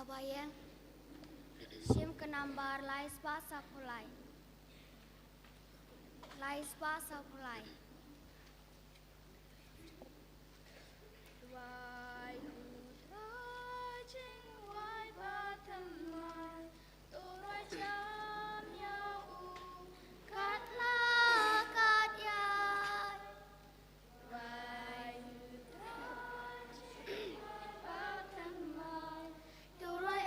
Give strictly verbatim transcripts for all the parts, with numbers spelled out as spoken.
Wayang. Shim ka nambar lai spah saw phew lai. Lai spah saw phew lai. Wai u Trai jingwai ba thymmai, to roi jam ïa u kat la kat ïai. Wai u Trai jingwai ba thymmai, to roi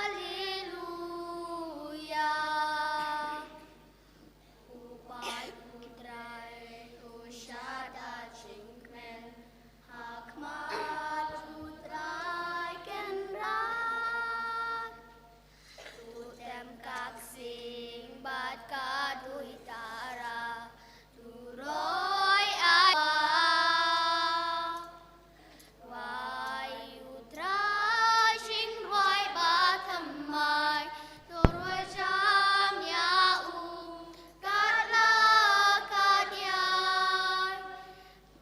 alleluia. U paid u Trai u shah da jingkmen ha khmat u Trai Kynrad. U tem ka ksing bad ka duitara, to roi ai. Wai u Trai jingwai ba thymmai, to roi jam ïa u kat la kat ïai.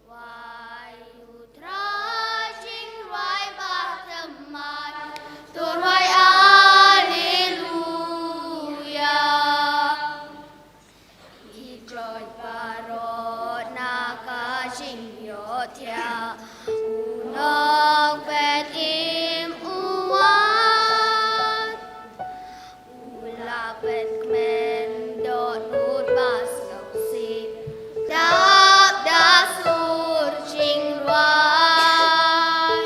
Wai u Trai jingwai ba thymmai, to roi alleluia. Ki kloi baroh na ka jingïohthiah, u nongpeit im u wan. U la pynkmen dohnud ba sngewsih, dap da sur jingrwai.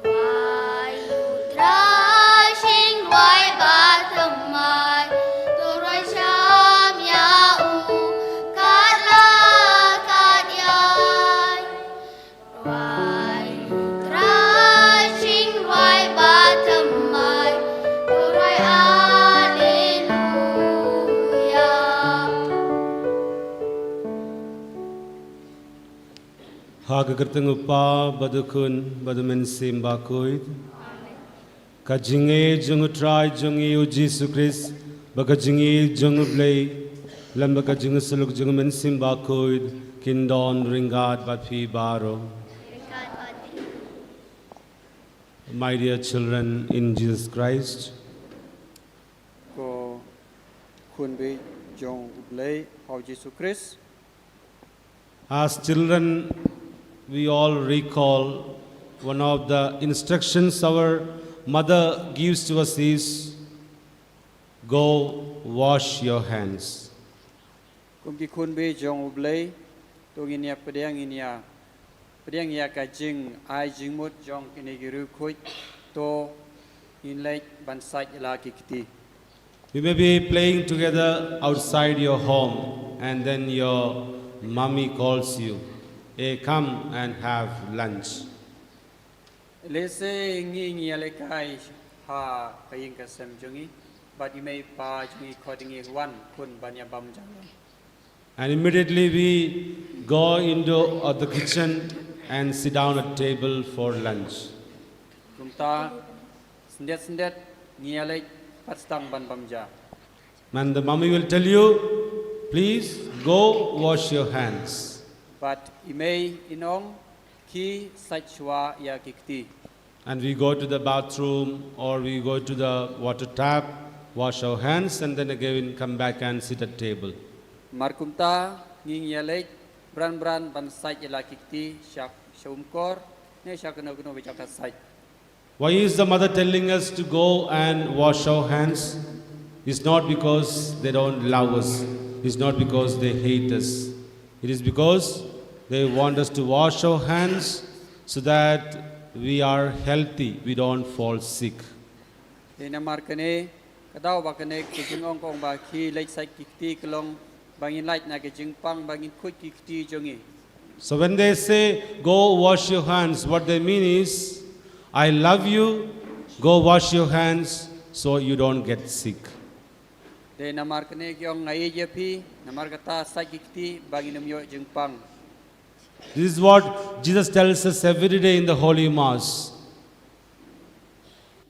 Wai u Trai jingwai ba thymmai, to roi jam ïa u kat la kat ïai. Wai u Trai jingwai ba thymmai, to roi alleluia. Ha ka kyrteng u Kpa bad u Khun bad u Mynsiem Bakhuid. Ka jingïeit jong u Trai jong ngi u Jisu Khrist, bad ka jingïeit jong u Blei, lem bad ka jingïasyllok jong u Mynsiem Bakhuid, kin don ryngkat bad phi baroh. My dear children in Jesus Christ. Ko khun beit jong u Blei ha u Jisu Khrist. As children, we all recall one of the instructions our mother gives to us is, "Go wash your hands." Kum ki khun beit jong u Blei, to ngin ïa pdiang, ngin ïa pdiang ïa ka jingai jingmut jong kine ki riewkhuid, to ngin leit ban sait la ki kti. You may be playing together outside your home, and then your mummy calls you, "Hey, come and have lunch." Lehse ngi ngi ïalehkai ha ka ïing ka sem jong ngi, bad i mei i pa jong ngi khot ïa ngi, "Wan khun ban ïa bam ja." And immediately we go into, uh, the kitchen and sit down at table for lunch. Kumta, syndet syndet, ngi ïaleit pat sdang ban bam ja. And the mummy will tell you, "Please go wash your hands." Bad i mei in ong, "Khie sait shuwa ïa ki kti." And we go to the bathroom or we go to the water tap, wash our hands, and then again come back and sit at table. Mar kumta, ngi ngi ïaleit bran bran ban sait ïa la ki kti sha, sha umkor, ne sha kano kano ba jaka sait. Why is the mother telling us to go and wash our hands? It's not because they don't love us. It's not because they hate us. It is because they want us to wash our hands so that we are healthy, we don't fall sick. Te namar kane, ka daw ba kane ka jingong ka ong ba khie leit sait ki kti ka long ba ngin lait na ka jingpang, ba ngin khuid ki kti jong ngi. So when they say, "Go wash your hands," what they mean is, "I love you, go wash your hands so you don't get sick." Te namar kane ki ong nga ïeit ïa phi, namar kata sait ki kti ba ngin ym ïoh jingpang. This is what Jesus tells us every day in the Holy Mass.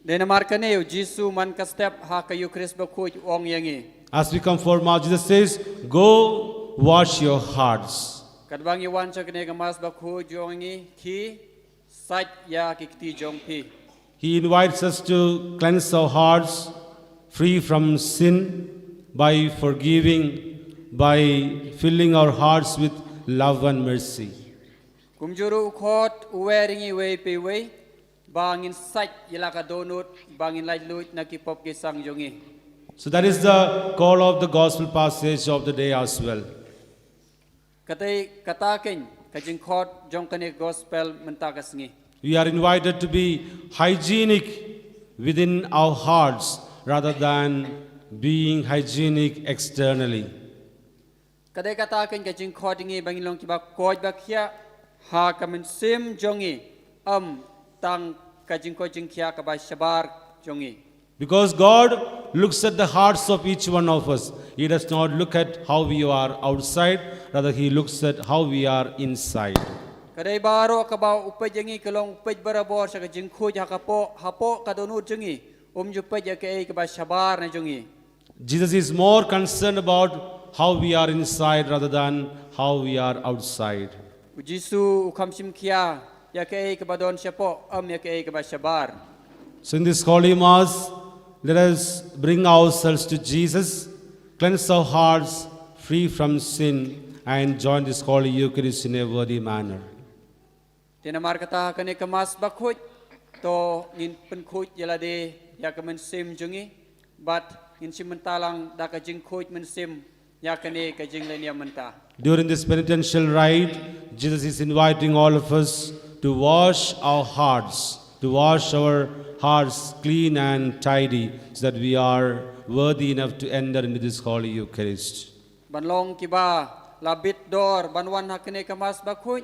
Te namar kane u Jisu man ka step ha ka Eukharist bakhuid u ong ïa ngi. As we come for Mass, Jesus says, "Go wash your hearts." Katba ngi wan sha kane ka Mass bakhuid u ong ïa ngi, "Khie sait ïa ki kti jong phi." He invites us to cleanse our hearts free from sin by forgiving, by filling our hearts with love and mercy. Kumjuh ruh u khot u wer ïa ngi wei pa wei ba ngin sait ïa la ka dohnud ba ngin laitluid na ki pop ki sang jong ngi. So that is the call of the gospel passage of the day as well. Kata, kata kein ka jingkhot jong kane gospel mynta ka sngi. We are invited to be hygienic within our hearts rather than being hygienic externally. Kata, kata kein ka jingkhot ïa ngi ba ngin long kiba koit ba khiah ha ka mynsiem jong ngi, ym tang ka jingkoit jingkhiah kaba shabar jong ngi. Because God looks at the hearts of each one of us. He does not look at how we are outside, rather, He looks at how we are inside. Ka dei baroh kaba u peit ïa ngi ka long u peit barabor sha ka jingkhuid ha ka poh, hapoh ka dohnud jong ngi. Um ju peit ïa kaei kaba shabar na jong ngi. Jesus is more concerned about how we are inside rather than how we are outside. U Jisu u kham shim khia ïa kaei kaba don shapoh, ym ïa kaei kaba shabar. So in this Holy Mass, let us bring ourselves to Jesus, cleanse our hearts free from sin, and join this Holy Eucharist in a worthy manner. Te namar kata ha kane ka Mass bakhuid, to ngin pynkhuid ïa lade ïa ka mynsiem jong ngi, bad ngin shim bynta lang da ka jingkhuid mynsiem ïa kane ka jingleh niam mynta. During this penitential rite, Jesus is inviting all of us to wash our hearts, to wash our hearts clean and tidy, so that we are worthy enough to enter into this Holy Eucharist. Ban long kiba la bit dor ban wan ha kane ka Mass bakhuid,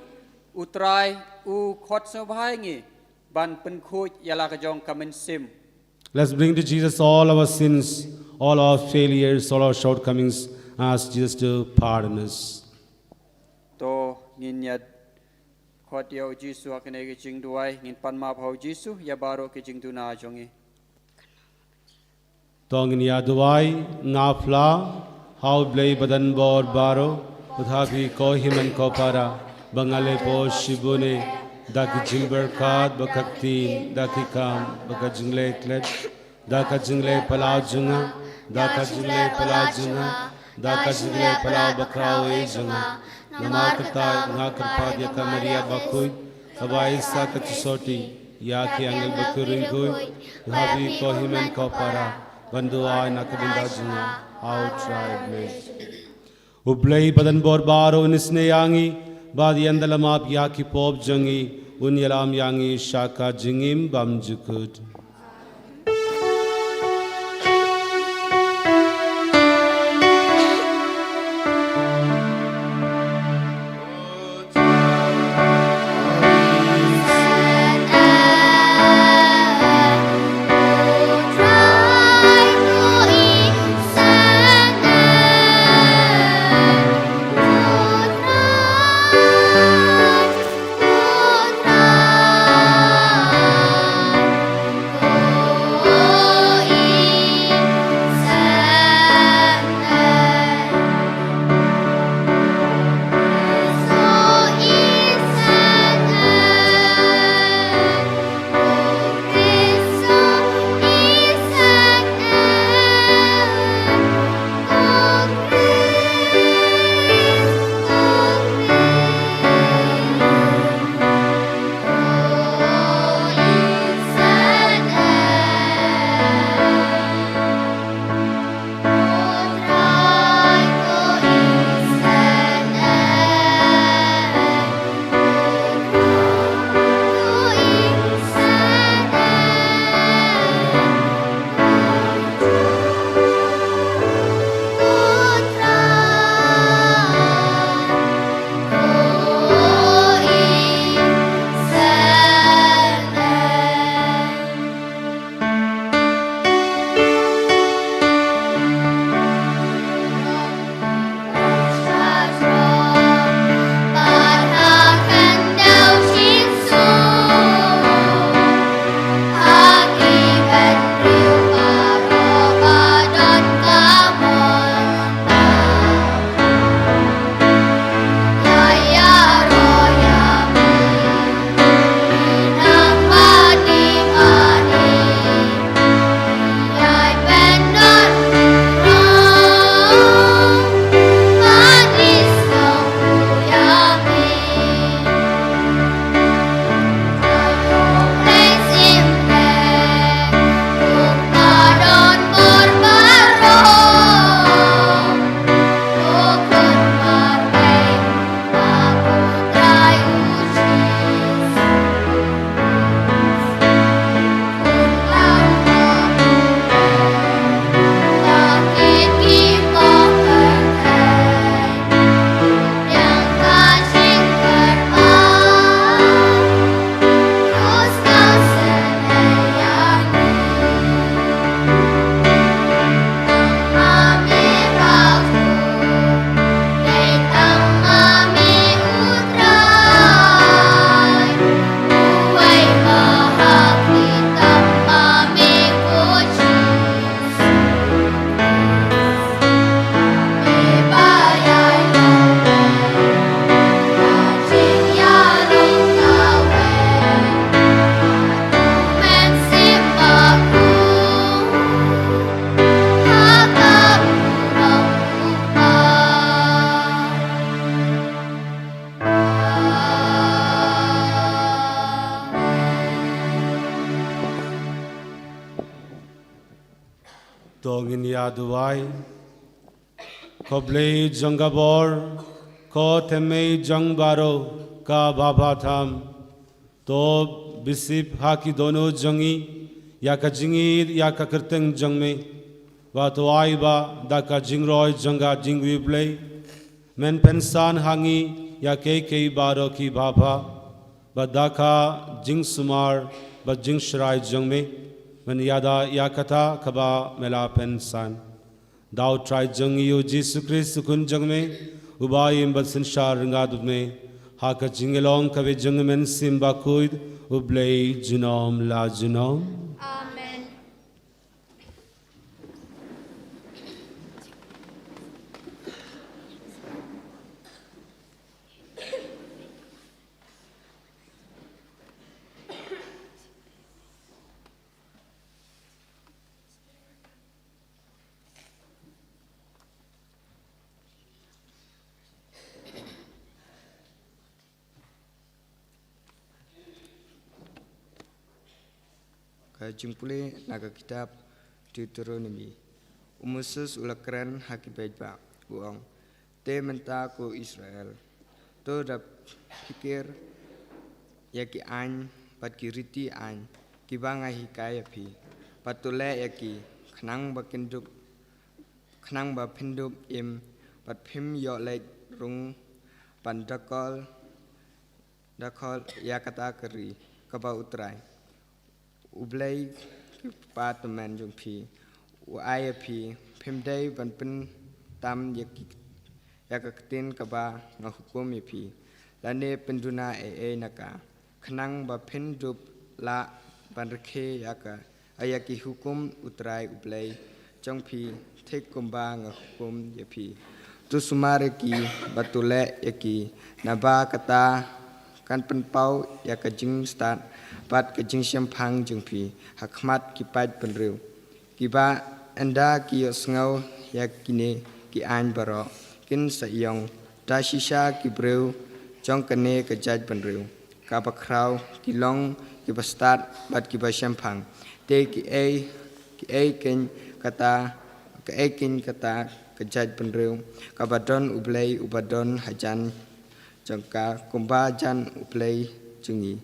U Trai u khot sngewbha ïa ngi ban pynkhuid ïa la ka jong ka mynsiem. Let's bring to Jesus all our sins, all our failures, all our shortcomings. Ask Jesus to pardon us. To ngin ïa khot ïa u Jisu ha kane ka jingduwai, ngin pan map ha u Jisu ïa baroh ki jingduna jong ngi. To ngin ïa duwai. Nga phla ha U Blei Badan Bor Baroh, u thaw phi ko hynmen ko para, ba nga la poi shibun da ki jingpyrkhat, ba ka ktien, da ki kam, ba ka jingleh klet, da ka jingleh palat jong nga, da ka jingleh palat jong nga, da ka jingleh palat bakhraw jong nga. Namar kata nga kyrpad ïa ka Maria bakhuid, kaba ai sa ka jingsotti, ïa ki angel ba ki riewkhuid, ïa phi ko hynmen ko para, ban duwai na ka bynta jong nga ha U Trai. U Blei Badan Bor Baroh un isynei ïa ngi, bad un ïalap ïa ki pop jong ngi, un ïalam ïa ngi sha ka jingim bymjukut. To ngin ïa duwai. Ko Blei jong ka bor, ko tymmen jong baroh ka babha tam. To bisip ha ki dohnud jong ngi ïa ka jingïeit ïa ka kyrteng jong me. Bad to ai ba da ka jingroi jong ka jingriewblei, men pynsan ha ngi ïa kiei kiei baroh ki babha. Bad da ka jingsumar bad jingshrai jong me, men ïada ïa kata kaba me la pynsan. Da U Trai jong ngi U Jisu Khrist U Khun jong me, uba im bad synshar ryngkat bad me ha ka jinglong kaba jong U Mynsiem Bakhuid, U Blei junom la junom. Amen. Ka jingpule na ka kitab Deuteronomi. U Moses u la kren ha ki paidbah, u ong: Te mynta ko Israel, to da phikir ïa ki aiñ bad ki riti aiñ kiba nga hikai ïa phi, bad to leh ïa ki, khnang ba kin dup, khnang ba phin dup im, bad phim ïoh leit rung ban dakol, dakol ïa kata ka ri kaba U Trai, U Blei ki kpa tymmen jong phi, u ai ïa phi. Phim dei ban pyntam ïa ki, ïa ka ktien kaba nga hukum ïa phi, lane pynduna ei ei na ka, khnang ba phin dup lah ban rakhe ïa ka, ïa ki hukum U Trai U Blei jong phi, thik kumba nga hukum ïa phi. To sumar ïa ki bad to leh ïa ki, naba kata kan pynpaw ïa ka jingstad bad ka jingshemphang jong phi ha khmat ki paid bynriew. Kiba ynda ki ïohsngew ïa kine ki aiñ baroh, kin sa ïong. Da shisha ki briew jong kane ka jaitbynriew kaba khraw ki long kiba stad bad kiba shemphang. Te kiei, kiei keiñ kata, kiei keiñ kata ka jaitbynriew kaba don U Blei uba don hajan jong ka kumba jan U Blei jong ngi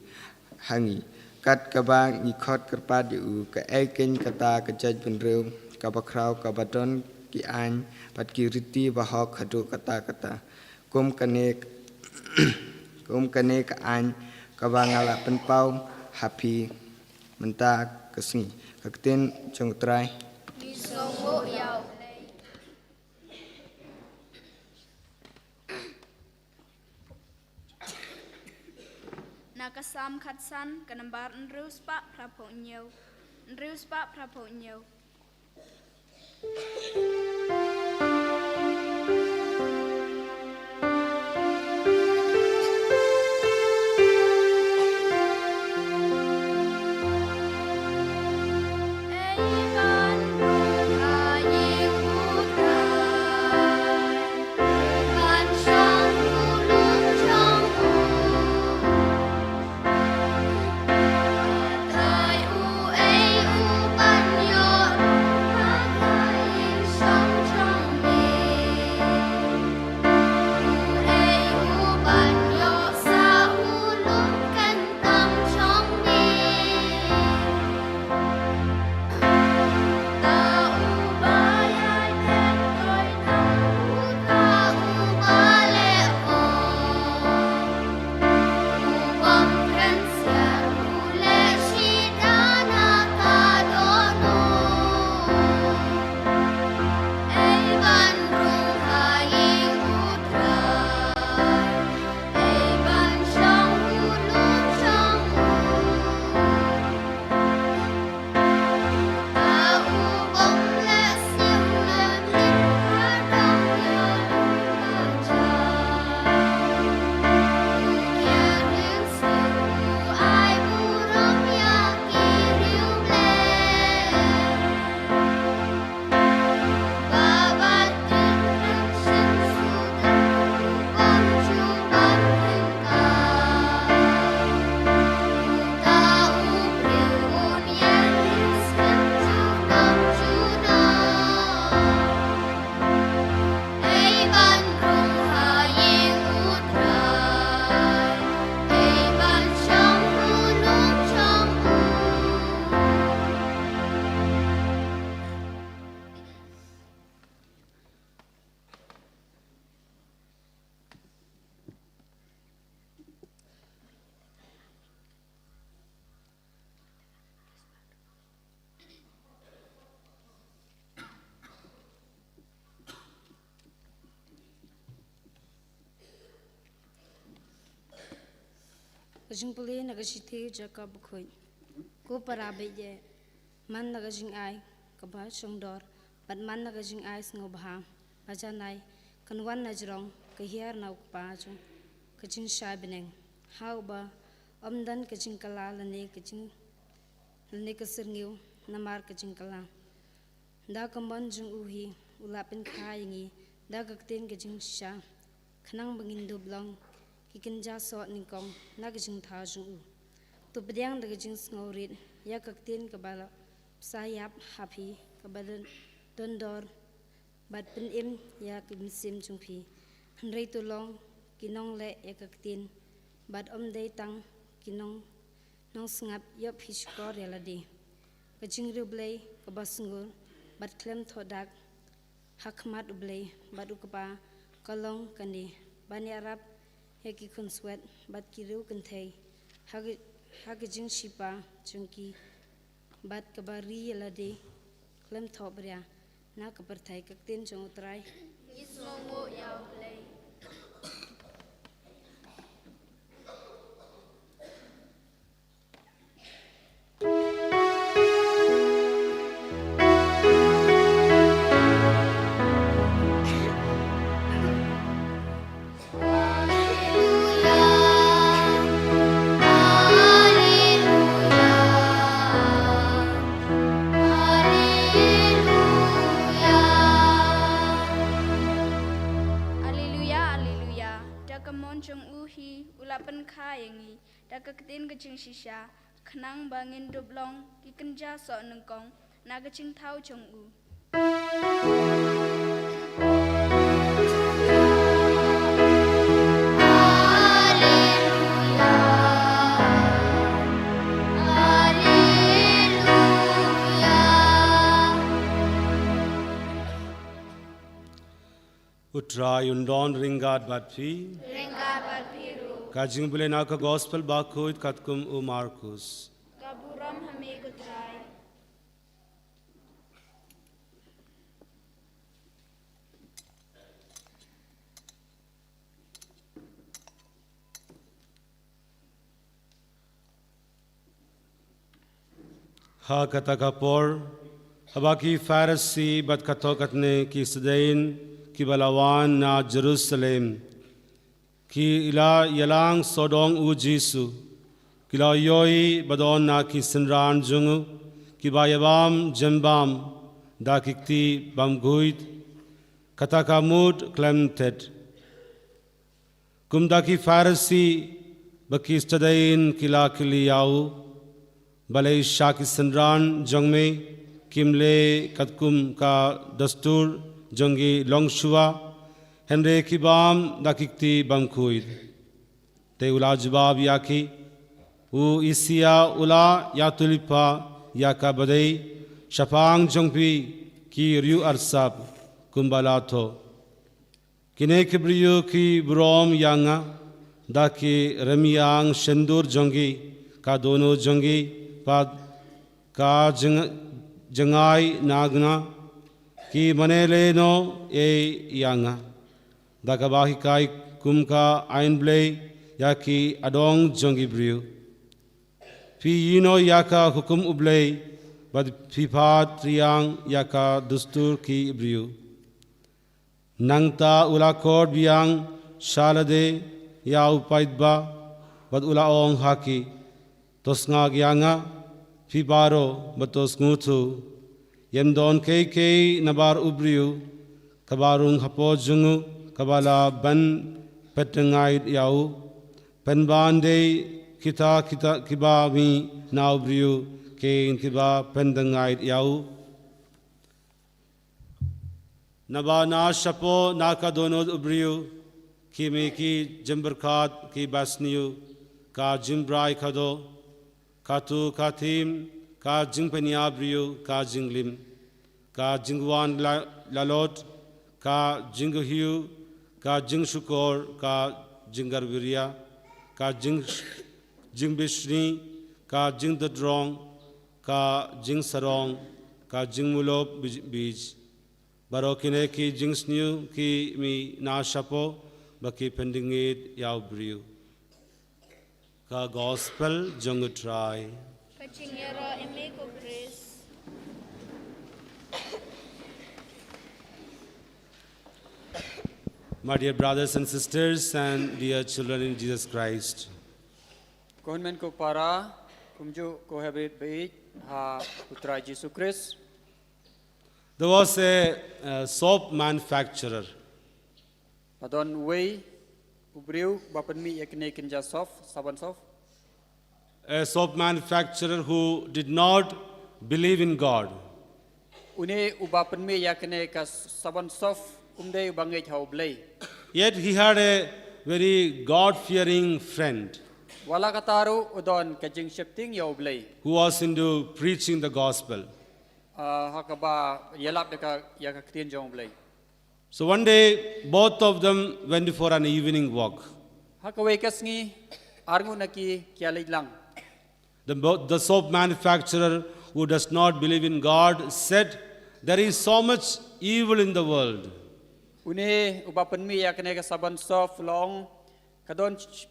ha ngi, kat kaba ngi khot kyrpad ïa u? Kaei keiñ kata ka jaitbynriew kaba khraw kaba don ki aiñ bad ki riti bahok haduh katta katta, kum kane, kum kane ka aiñ kaba nga la pynpaw ha phi mynta ka sngi? Ka ktien jong U Trai. Na ka Salm khatsan, ka nambar hynriew spah phra phew hynñiew. Hynriew spah phra phew hynñiew. Ka jingpule na ka shithi Jakob bakhuid. Ko para baieit, man la ka jingai kaba shongdor, bad man la ka jingai sngewbha, ba janai kan wan na jrong ka hiar na u kpa jong ka jingshai bneng, ha uba ym don ka jingkylla lane ka jing lane ka syrngiew namar ka jingkylla. Da ka mon jong u hi u la pynkha ïa ngi da ka ktien ka jingshisha, khnang ba ngin dup long ki kynja soh nyngkong na ka jingthaw jong u. To pdiang da ka jingsngewrit ïa ka ktien kaba la pynshai ïap ha phi, kaba don, don dor bad pynim ïa ki mynsiem jong phi. Hynrei to long ki nongleh ïa ka ktien, bad ym dei tang ki nong nongsngap, ïoh phi shukor ïa lade. Ka jingriewblei kaba sngur bad khlem thoh dak ha khmat U Blei bad U Kpa ka long kane: ban ïarap ïa ki khunswet bad ki riew kynthei ha ka, ha ka jingshipa jong ki, bad kaba ri ïa lade khlem thoh bria na ka pyrthei. Ka ktien jong U Trai. Ngi sngewnguh ïa U Blei. Alleluia, alleluia. Da ka mon jong u hi u la pynkha ïa ngi da ka ktien ka jingshisha, khnang ba ngin dup long ki kynja soh nyngkong na ka jingthaw jong u. U Trai un don ryngkat bad phi. Ryngkat bad phi ruh. Ka jingpule na ka Gospel bakhuid katkum u Markus. Ka burom ha me ko Trai. Ha kata ka por, haba ki Pharisi bad katto katne ki syndon kiba la wan na Jerusalem ki la ïalang sawdong u Jisu, ki la ïohi ba don na ki synran jong u kiba ïabam jembam da ki kti bamkhuid, kata ka mut khlem thied. Kumta ki Pharisi bad ki syndon ki la kylli ïa u, "Balei sha ki synran jong me kim leh katkum ka dustur jong ki longshuwa, hynrei ki bam da ki kti bamkhuid?" Te u la jubab ïa ki, "U Isaïah u la ïathuhlypa ïa kaba dei shaphang jong phi ki riew arsap, kumba la thoh: 'Kine ki briew ki burom ïa nga da ki rymmiang shyntur jong ki, ka dohnud jong ki pat ka jng-, jngai na nga, ki mane lehnoh ei ïa nga, da kaba hikai kum ka aiñ Blei ïa ki adong jong ki briew. Phi ïehnoh ïa ka hukum U Blei, bad phi phah triang ïa ka dustur ki briew.'" Nangta u la khot biang sha lade ïa u paidbah, bad u la ong ha ki, "To sngap ïa nga, phi baroh, bad to sngewthuh. Ym don kiei kiei nabar u briew kaba rung hapoh jong u kaba lah ban pyndngait ïa u, pynban dei kita, kita kiba mih na u briew kein kiba pyndngait ïa u. Naba na shapoh na ka dohnud u briew ki mih ki jingpyrkhat kiba sniew, ka jingbrai khadduh, ka tuh ka thim, ka jingpynïap briew, ka jinglim, ka jingwan la-, lalot, ka jingkhuslai, ka jingshukor, ka jingkyrwira, ka jing-, jingbishni, ka jingdedrong, ka jingsarong, ka jingmulop bij, bij. Baroh kine ki jingsniew ki mih na shapoh ba ki pyndngait ïa u briew." Ka Gospel jong U Trai. Ka jingïaroh ïa me ko Khrist. My dear brothers and sisters and dear children in Jesus Christ. Ko hynmen ko para, kumjuh ko hynmen bad ha U Trai Jisu Khrist. There was a, uh, soap manufacturer. Ba don uwei u briew ba pynmih ïa kine ki kynja soap, sabon soap. A soap manufacturer who did not believe in God. Une uba pynmih ïa kine ki sabon soap um dei uba ngeit ha U Blei. Yet he had a very God-fearing friend. Wat la katta ruh u don ka jingsheptieng ïa U Blei. Who was into preaching the gospel. Ah, ha kaba ïalap ïa ka, ïa ka ktien jong U Blei. So one day, both of them went for an evening walk. Ha kawei ka sngi, ar ngut na ki ki ïa leit lang. The, the soap manufacturer who does not believe in God said, "There is so much evil in the world." Une uba pynmih ïa kane ka sabon soap u ong, ka don ch-, ch-,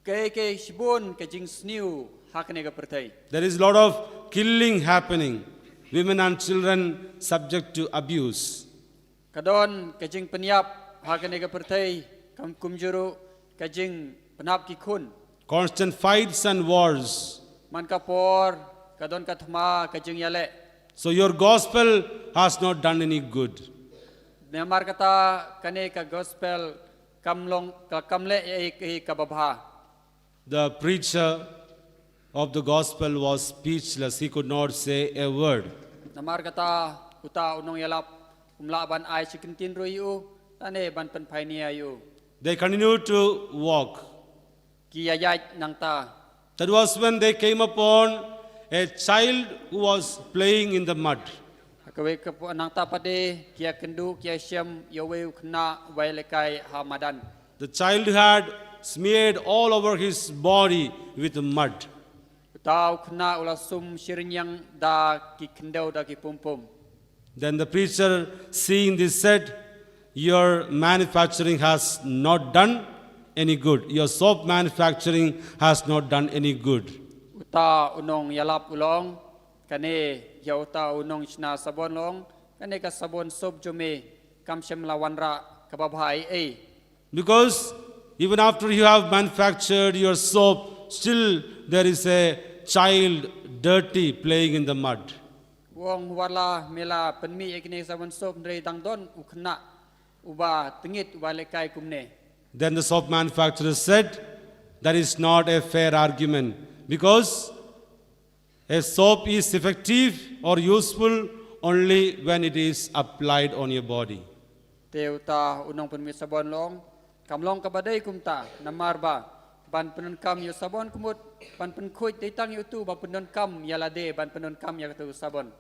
kaei kaei shibun ka jingsniew ha kane ka pyrthei. There is a lot of killing happening, women and children subject to abuse. Ka don ka jingpynïap ha kane ka pyrthei, kam kumjuh ruh ka jingpynhap ki khun. Constant fights and wars. Man ka por ka don ka thma ka jingïaleh. So your gospel has not done any good. Namar kata kane ka gospel kam long, ka, kam leh ei, ei kaba bha. The preacher of the gospel was speechless. He could not say a word. Namar kata uta u nongïalap um lah ban ai shi kyntien ruh ïa u, lane ban pynphai nia ïa u. They continued to walk. Ki ïaid nangta. That was when they came upon a child who was playing in the mud. Ha kawei ka por nangta pat de ki ïakynduh ki ïashem ïa uwei u khynnah uba ïalehkai ha madan. The child had smeared all over his body with mud. Uta u khynnah u la sum shi rynïeng da ki khyndew da ki pumpum. Then the preacher, seeing this, said, "Your manufacturing has not done any good. Your soap manufacturing has not done any good." Uta u nongïalap u ong, kane ïa uta u nongshna sabon u ong, kane ka sabon soap jong me kam shym la wanrah kaba bha ei ei. Because even after you have manufactured your soap, still there is a child dirty playing in the mud. U ong wat la me la pynmih ïa kine sabon soap hynrei dang don u khynnah uba tyngit uba ïalehkai kumne. Then the soap manufacturer said, "That is not a fair argument because a soap is effective or useful only when it is applied on your body." Te uta u nongpynmih sabon u ong, kam long kaba dei kumta, namar ba ban pyndonkam ïa u sabon ka mut ban pynkhuid dei tang ïa utu ba pyndonkam ïa lade ban pyndonkam ïa katu u sabon.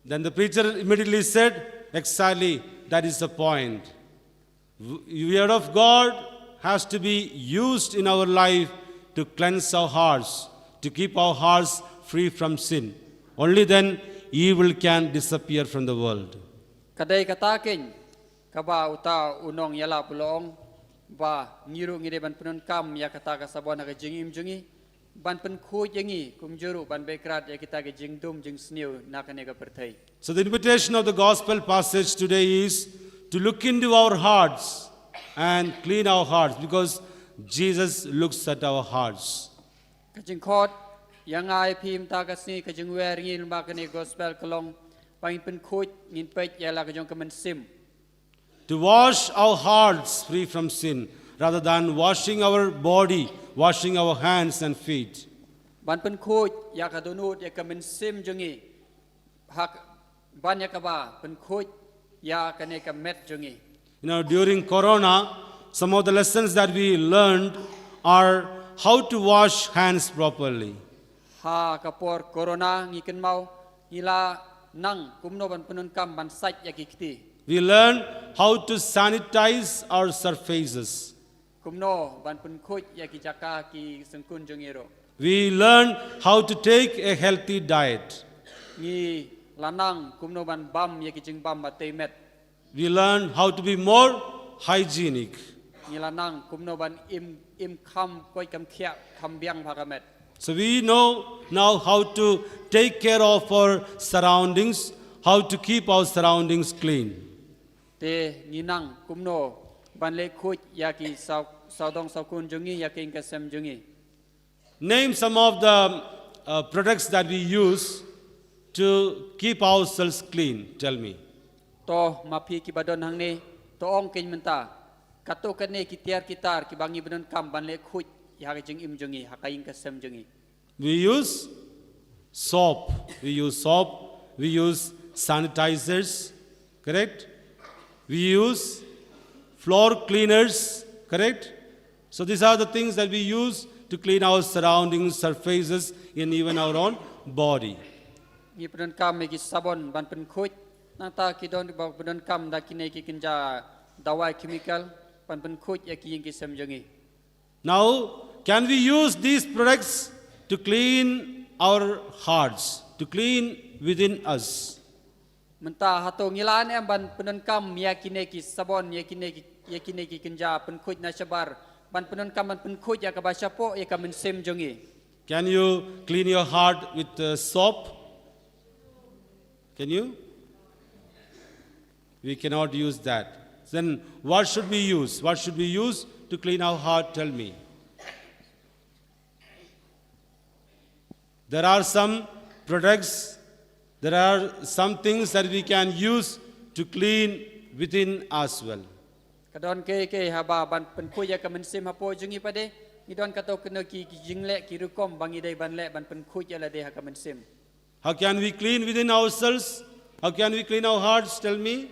Then the preacher immediately said, "Exactly, that is the point. The word of God has to be used in our life to cleanse our hearts, to keep our hearts free from sin. Only then evil can disappear from the world." Ka dei kata keiñ kaba uta u nongïalap u ong ba ngi ruh ngi dei ban pyndonkam ïa kata ka sabon ha ka jingim jong ngi ban pynkhuid ïa ngi kumjuh ruh ban beh krad ïa kita ki jingdum jingsniew na kane ka pyrthei. So the invitation of the gospel passage today is to look into our hearts and clean our hearts because Jesus looks at our hearts. Ka jingkhot ïa nga ïa phi mynta ka sngi, ka jingwer ngi lyngba kane gospel ka long ba ngin pynkhuid, ngin peit ïa la ka jong ka mynsiem. To wash our hearts free from sin rather than washing our body, washing our hands and feet. Ban pynkhuid ïa ka dohnud ïa ka mynsiem jong ngi, ha ka, ban ïa kaba pynkhuid ïa kane ka met jong ngi. You know, during Corona, some of the lessons that we learned are how to wash hands properly. Ha ka por Corona ngi kynmaw ngi la nang kumno ban pyndonkam ban sait ïa ki kti. We learn how to sanitize our surfaces. Kumno ban pynkhuid ïa ki jaka ki syngkun jong ngi ruh. We learn how to take a healthy diet. Ngi la nang kumno ban bam ïa ki jingbam ba tei met. We learn how to be more hygienic. Ngi la nang kumno ban im, im kham koit kham khiah, kham biang bha ka met. So we know now how to take care of our surroundings, how to keep our surroundings clean. Te ngi nang kumno ban leh khuid ïa ki saw, sawdong sawkun jong ngi, ïa ki ïing ki sem jong ngi. Name some of the uh, products that we use to keep ourselves clean. Tell me. To ma phi kiba don hangne, to ong kein mynta. Kato kane ki tiar ki tar kiba ngi ba donkam ban leh khuid ïa ka jingim jong ngi, ha ka ïing ka sem jong ngi. We use soap. We use soap. We use sanitizers. Correct? We use floor cleaners. Correct? So these are the things that we use to clean our surroundings, surfaces, and even our own body. Ngi pyndonkam ïa ki sabon ban pynkhuid, nangta ki don ba pyndonkam da kine ki kynja dawai chemical ban pynkhuid ïa ki ïing ki sem jong ngi. Now, can we use these products to clean our hearts, to clean within us? Mynta hato ngi lah ne em ban pyndonkam ïa kine ki sabon, ïa kine ki, ïa kine ki kynja pynkhuid na shabar, ban pyndonkam ban pynkhuid ïa kaba shapoh, ïa ka mynsiem jong ngi. Can you clean your heart with uh, soap? Can you? We cannot use that. Then what should we use? What should we use to clean our heart? Tell me. There are some products, there are some things that we can use to clean within as well. Ka don kaei kaei haba ban pynkhuid ïa ka mynsiem hapoh jong ngi pat de, ngi don kato kano ki, ki jingleh ki rukom ba ngi dei ban leh ban pynkhuid ïa lade ha ka mynsiem. How can we clean within ourselves? How can we clean our hearts? Tell me.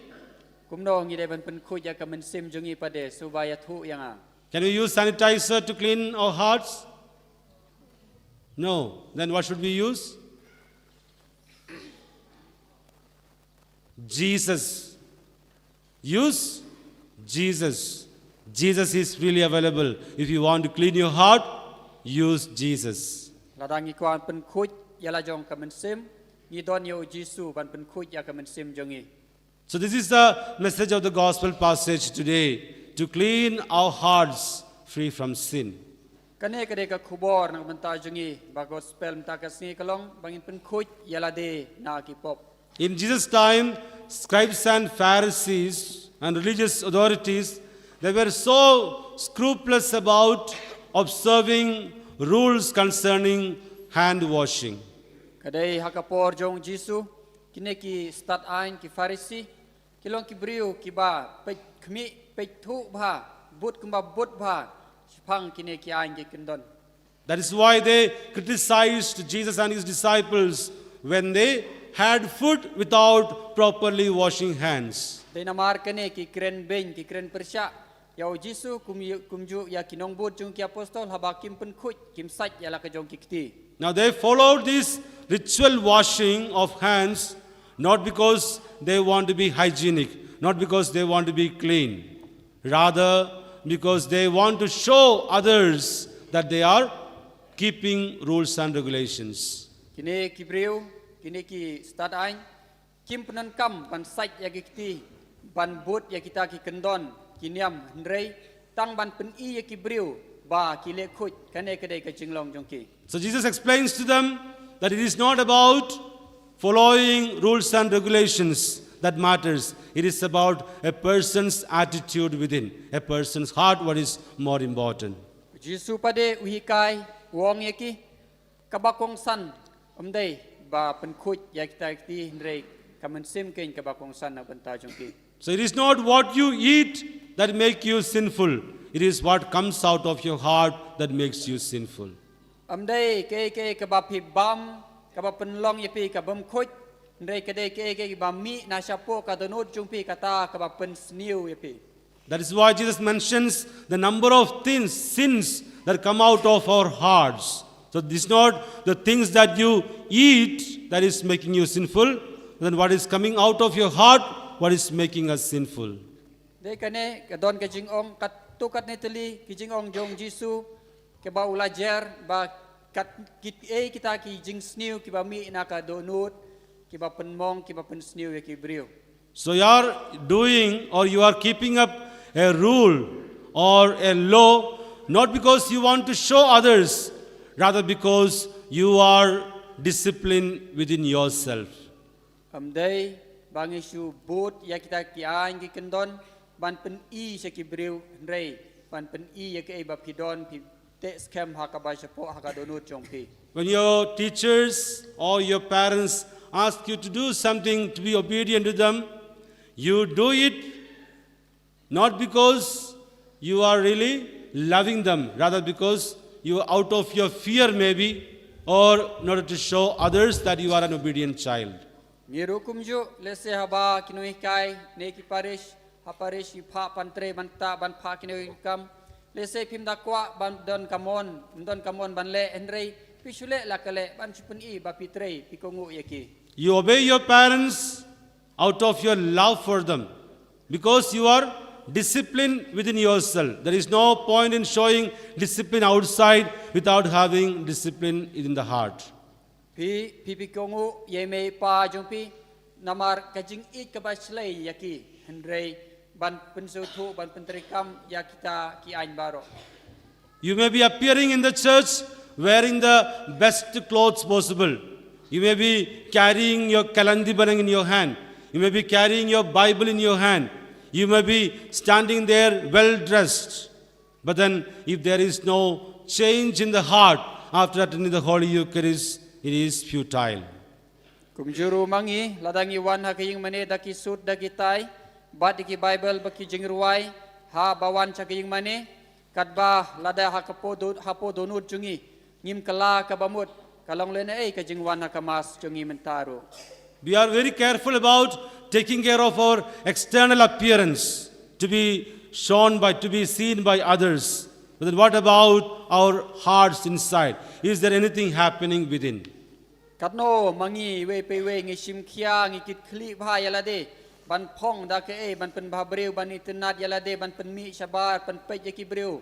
Kumno ngi dei ban pynkhuid ïa ka mynsiem jong ngi pat de, sngewbha ïathuh ïa nga. Can we use sanitizer to clean our hearts? No. Then what should we use? Jesus. Use Jesus. Jesus is freely available. If you want to clean your heart, use Jesus. Lada ngi kwah pynkhuid ïa la jong ka mynsiem, ngi don ïa u Jisu ban pynkhuid ïa ka mynsiem jong ngi. So this is the message of the gospel passage today, to clean our hearts free from sin. Kane ka dei ka khubor na ka bynta jong ngi, ba gospel mynta ka sngi ka long ba ngin pynkhuid ïa lade na ki pop. In Jesus' time, scribes and Pharisees and religious authorities, they were so scrupulous about observing rules concerning hand washing. Ka dei ha ka por jong Jisu, kine ki stad aiñ, ki Pharisi, ki long ki briew kiba peit khmih, peit thuh bha, bud kumba bud bha shaphang kine ki aiñ ki kyndon. That is why they criticized Jesus and his disciples when they had food without properly washing hands. Dei namar kane ki kren beiñ, ki kren pyrshah ïa u Jisu, kum ïa, kumjuh ïa ki nongbud jong ki apostol haba kim pynkhuid, kim sait ïa la ka jong ki kti. Now they followed this ritual washing of hands not because they want to be hygienic, not because they want to be clean, rather because they want to show others that they are keeping rules and regulations. Kine ki briew, kine ki stad aiñ, kim pyndonkam ban sait ïa ki kti, ban bud ïa kita ki kyndon, ki niam, hynrei tang ban pyni ïa ki briew ba ki leh khuid, kane ka dei ka jinglong jong ki. So Jesus explains to them that it is not about following rules and regulations that matters. It is about a person's attitude within, a person's heart, what is more important. Jisu pat de u hikai, u ong ïa ki, kaba kongsan ym dei ba pynkhuid ïa kita ki kti, hynrei ka mynsiem kein kaba kongsan na bynta jong ki. So it is not what you eat that make you sinful. It is what comes out of your heart that makes you sinful. Ym dei kaei kaei kaba phi bam kaba pynlong ïa phi ka bym khuid, hynrei ka dei kaei kaei kaba mih na shapoh ka dohnud jong phi, kata kaba pynsniew ïa phi. That is why Jesus mentions the number of things, sins that come out of our hearts. So it's not the things that you eat that is making you sinful, then what is coming out of your heart, what is making us sinful. Dei kane ka don ka jingong, katto katne tylli ki jingong jong Jisu, kaba u la jer ba kat, kit ei kita ki jingsniew kiba mih na ka dohnud, kiba pynmong, kiba pynsniew ïa ki briew. So you are doing or you are keeping up a rule or a law, not because you want to show others, rather because you are disciplined within yourself. Ym dei ba ngi shu bud ïa kita ki aiñ ki kyndon ban pyni sha ki briew, hynrei ban pyni ïa kaei ba phi don, phi teh skhem ha kaba shapoh, ha ka dohnud jong phi. When your teachers or your parents ask you to do something, to be obedient to them, you do it not because you are really loving them, rather because you are out of your fear, maybe, or in order to show others that you are an obedient child. Ngi ruh kumjuh, lehse haba ki nonghikai ne ki parish, ha parish ngi phah pan trei, ban ktah, ban phah ki nonghikai kam, lehse phim da kwah ban don ka mon, ym don ka mon ban leh, hynrei phi shu leh la ka leh ban shu pyni ba phi trei, phi kohnguh ïa ki. You obey your parents out of your love for them, because you are disciplined within yourself. There is no point in showing discipline outside without having discipline in the heart. Phi, phi, phi kohnguh ïa i mei i pa jong phi namar ka jingïeit kaba shlei ïa ki, hynrei ban pynsngewthuh, ban pyntreikam ïa kita ki aiñ baroh. You may be appearing in the church wearing the best clothes possible. You may be carrying your Kalandi Banang in your hand. You may be carrying your Bible in your hand. You may be standing there well dressed. But then, if there is no change in the heart after attending the Holy Eucharist, it is futile. Kumjuh ruh ma ngi, lada ngi wan ha ka ïingmane da ki suit da ki tie, bad da ki Bible bad ki jingrwai, haba wan sha ka ïingmane, katba lada ha ka po do-, ha po dohnud jong ngi ngim kylla kaba mut, ka long lehnohei ka jingwan ha ka Mass jong ngi mynta ruh. We are very careful about taking care of our external appearance to be shown by, to be seen by others. But then what about our hearts inside? Is there anything happening within? Katno ma ngi iwei pa iwei ngi shim khia, ngi kit khlieh bha ïa lade ban phong da kaei, ban pynbhabriew, ban itynnad ïa lade, ban pynmih shabar, pynpeit ïa ki briew.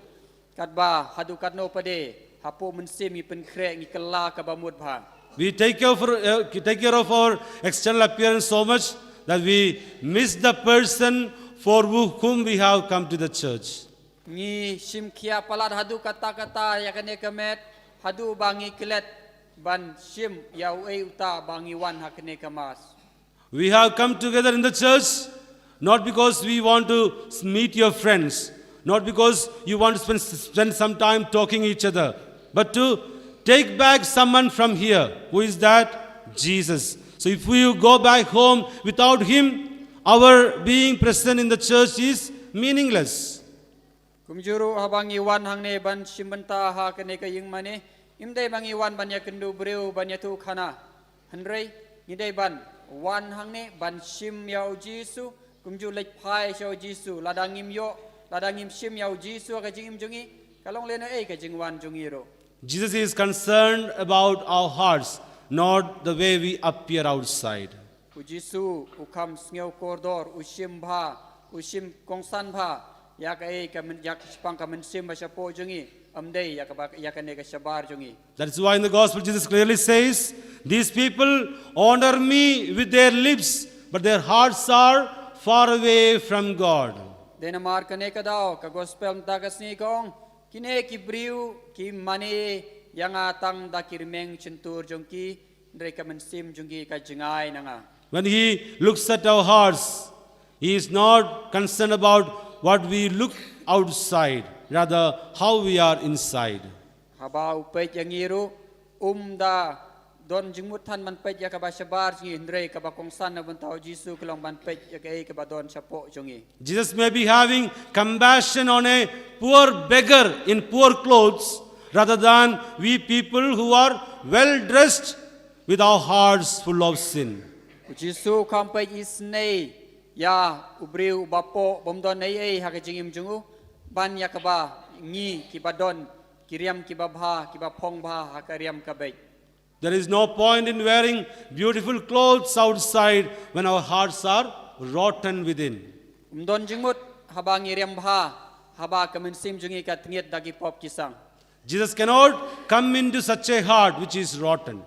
Katba haduh katno pat de hapoh mynsiem ngi pynkhreh, ngi kylla kaba mut bha. We take care of, uh, take care of our external appearance so much that we miss the person for who-, whom we have come to the church. Ngi shim khia palat haduh katta katta ïa kane ka met, haduh ba ngi klet ban shim ïa uei uta ba ngi wan ha kane ka Mass. We have come together in the church not because we want to s-, meet your friends, not because you want to spend, spend some time talking each other, but to take back someone from here. Who is that? Jesus. So if we go back home without him, our being present in the church is meaningless. Kumjuh ruh haba ngi wan hangne ban shim bynta ha kane ka ïingmane, ngim dei ba ngi wan ban ïakynduh briew, ban ïathuhkhana. Hynrei ngi dei ban wan hangne ban shim ïa u Jisu, kumjuh leit phai sha u Jisu. Lada ngim ïoh, lada ngim shim ïa u Jisu ha ka jingim jong ngi, ka long lehnohei ka jingwan jong ngi ruh. Jesus is concerned about our hearts, not the way we appear outside. U Jisu u kham sngew kordor, u shim bha, u shim kongsan bha ïa kaei ka myn-, ïa ka shaphang ka mynsiem ba shapoh jong ngi, ym dei ïa kaba, ïa kane ka shabar jong ngi. That is why in the gospel Jesus clearly says, "These people honor me with their lips, but their hearts are far away from God." Dei namar kane ka daw ka gospel mynta ka sngi ka ong, kine ki briew ki mane ïa nga tang da ki rmiang shyntur jong ki, hynrei ka mynsiem jong ki ka jngai na nga. When he looks at our hearts, he is not concerned about what we look outside, rather how we are inside. Haba u peit ïa ngi ruh, um da don jingmut than ban peit ïa kaba shabar jong ngi, hynrei kaba kongsan na bynta u Jisu ka long ban peit ïa kaei kaba don shapoh jong ngi. Jesus may be having compassion on a poor beggar in poor clothes rather than we people who are well dressed with our hearts full of sin. U Jisu u kham peit isynei ïa u briew uba poh, bym don ei ei ha ka jingim jong u, ban ïa kaba ngi kiba don ki riam kiba bha, kiba phong bha ha ka riam ka beit. There is no point in wearing beautiful clothes outside when our hearts are rotten within. Ym don jingmut haba ngi riam bha, haba ka mynsiem jong ngi ka tngit da ki pop ki sang. Jesus cannot come into such a heart which is rotten.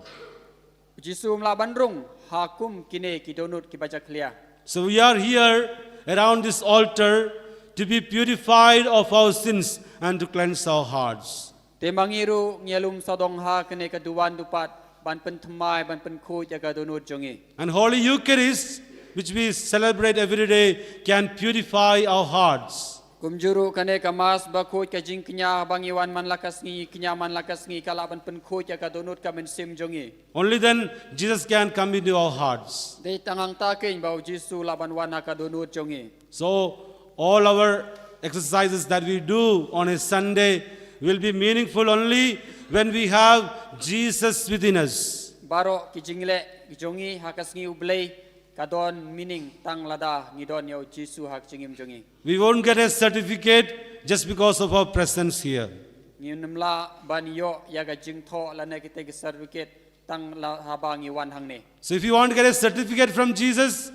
U Jisu um lah ban rung ha kum kine ki dohnud kiba jakhlia. So we are here around this altar to be purified of our sins and to cleanse our hearts. Te ma ngi ruh ngi ïalum sawdong ha kane ka duwan dupat ban pynthymmai, ban pynkhuid ïa ka dohnud jong ngi. And Holy Eucharist, which we celebrate every day, can purify our hearts. Kumjuh ruh kane ka Mass bakhuid, ka jingkñia ba ngi wan man la ka sngi, kñia man la ka sngi, ka lah ban pynkhuid ïa ka dohnud ka mynsiem jong ngi. Only then Jesus can come into our hearts. Dei tang hangta keiñ ba u Jisu lah ban wan ha ka dohnud jong ngi. So all our exercises that we do on a Sunday will be meaningful only when we have Jesus within us. Baroh ki jingleh jong ngi ha ka sngi U Blei ka don meaning tang lada ngi don ïa u Jisu ha ka jingim jong ngi. We won't get a certificate just because of our presence here. Ngim lah ban ïoh ïa ka jingthoh lane kita ki certificate tang la haba ngi wan hangne. So if you want to get a certificate from Jesus,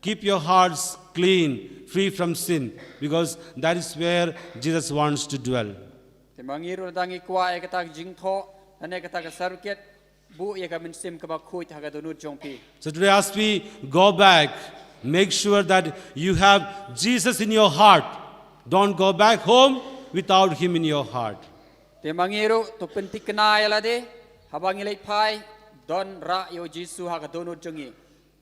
keep your hearts clean, free from sin, because that is where Jesus wants to dwell. Te ma ngi ruh lada ngi kwah ïa kata ka jingthoh lane kata ka certificate, buh ïa ka mynsiem kaba khuid ha ka dohnud jong phi. So today, as we go back, make sure that you have Jesus in your heart. Don't go back home without Him in your heart. Te ma ngi ruh to pynthikna ïa lade haba ngi leit phai, don rah ïa u Jisu ha ka dohnud jong ngi.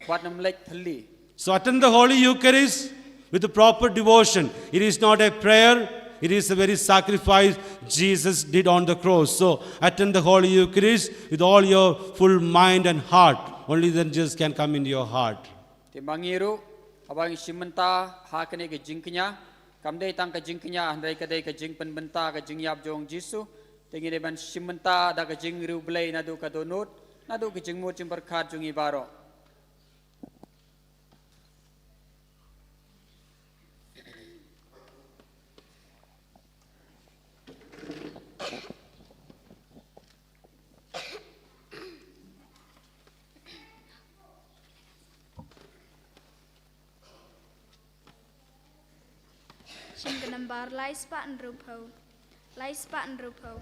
Wat nym leit thylli. So attend the Holy Eucharist with the proper devotion. It is not a prayer, it is a very sacrifice Jesus did on the cross. So attend the Holy Eucharist with all your full mind and heart. Only then Jesus can come into your heart. Te ma ngi ruh, haba ngi shim bynta ha kane ka jingkñia, kam dei tang ka jingkñia, hynrei ka dei ka jingpynbynta ka jingïap jong u Jisu. Te ngi dei ban shim bynta da ka jingriewblei naduh ka dohnud, naduh ka jingmut jingpyrkhat jong ngi baroh. Shin ka nambar lai spah hynriewphew. Lai spah hynriewphew.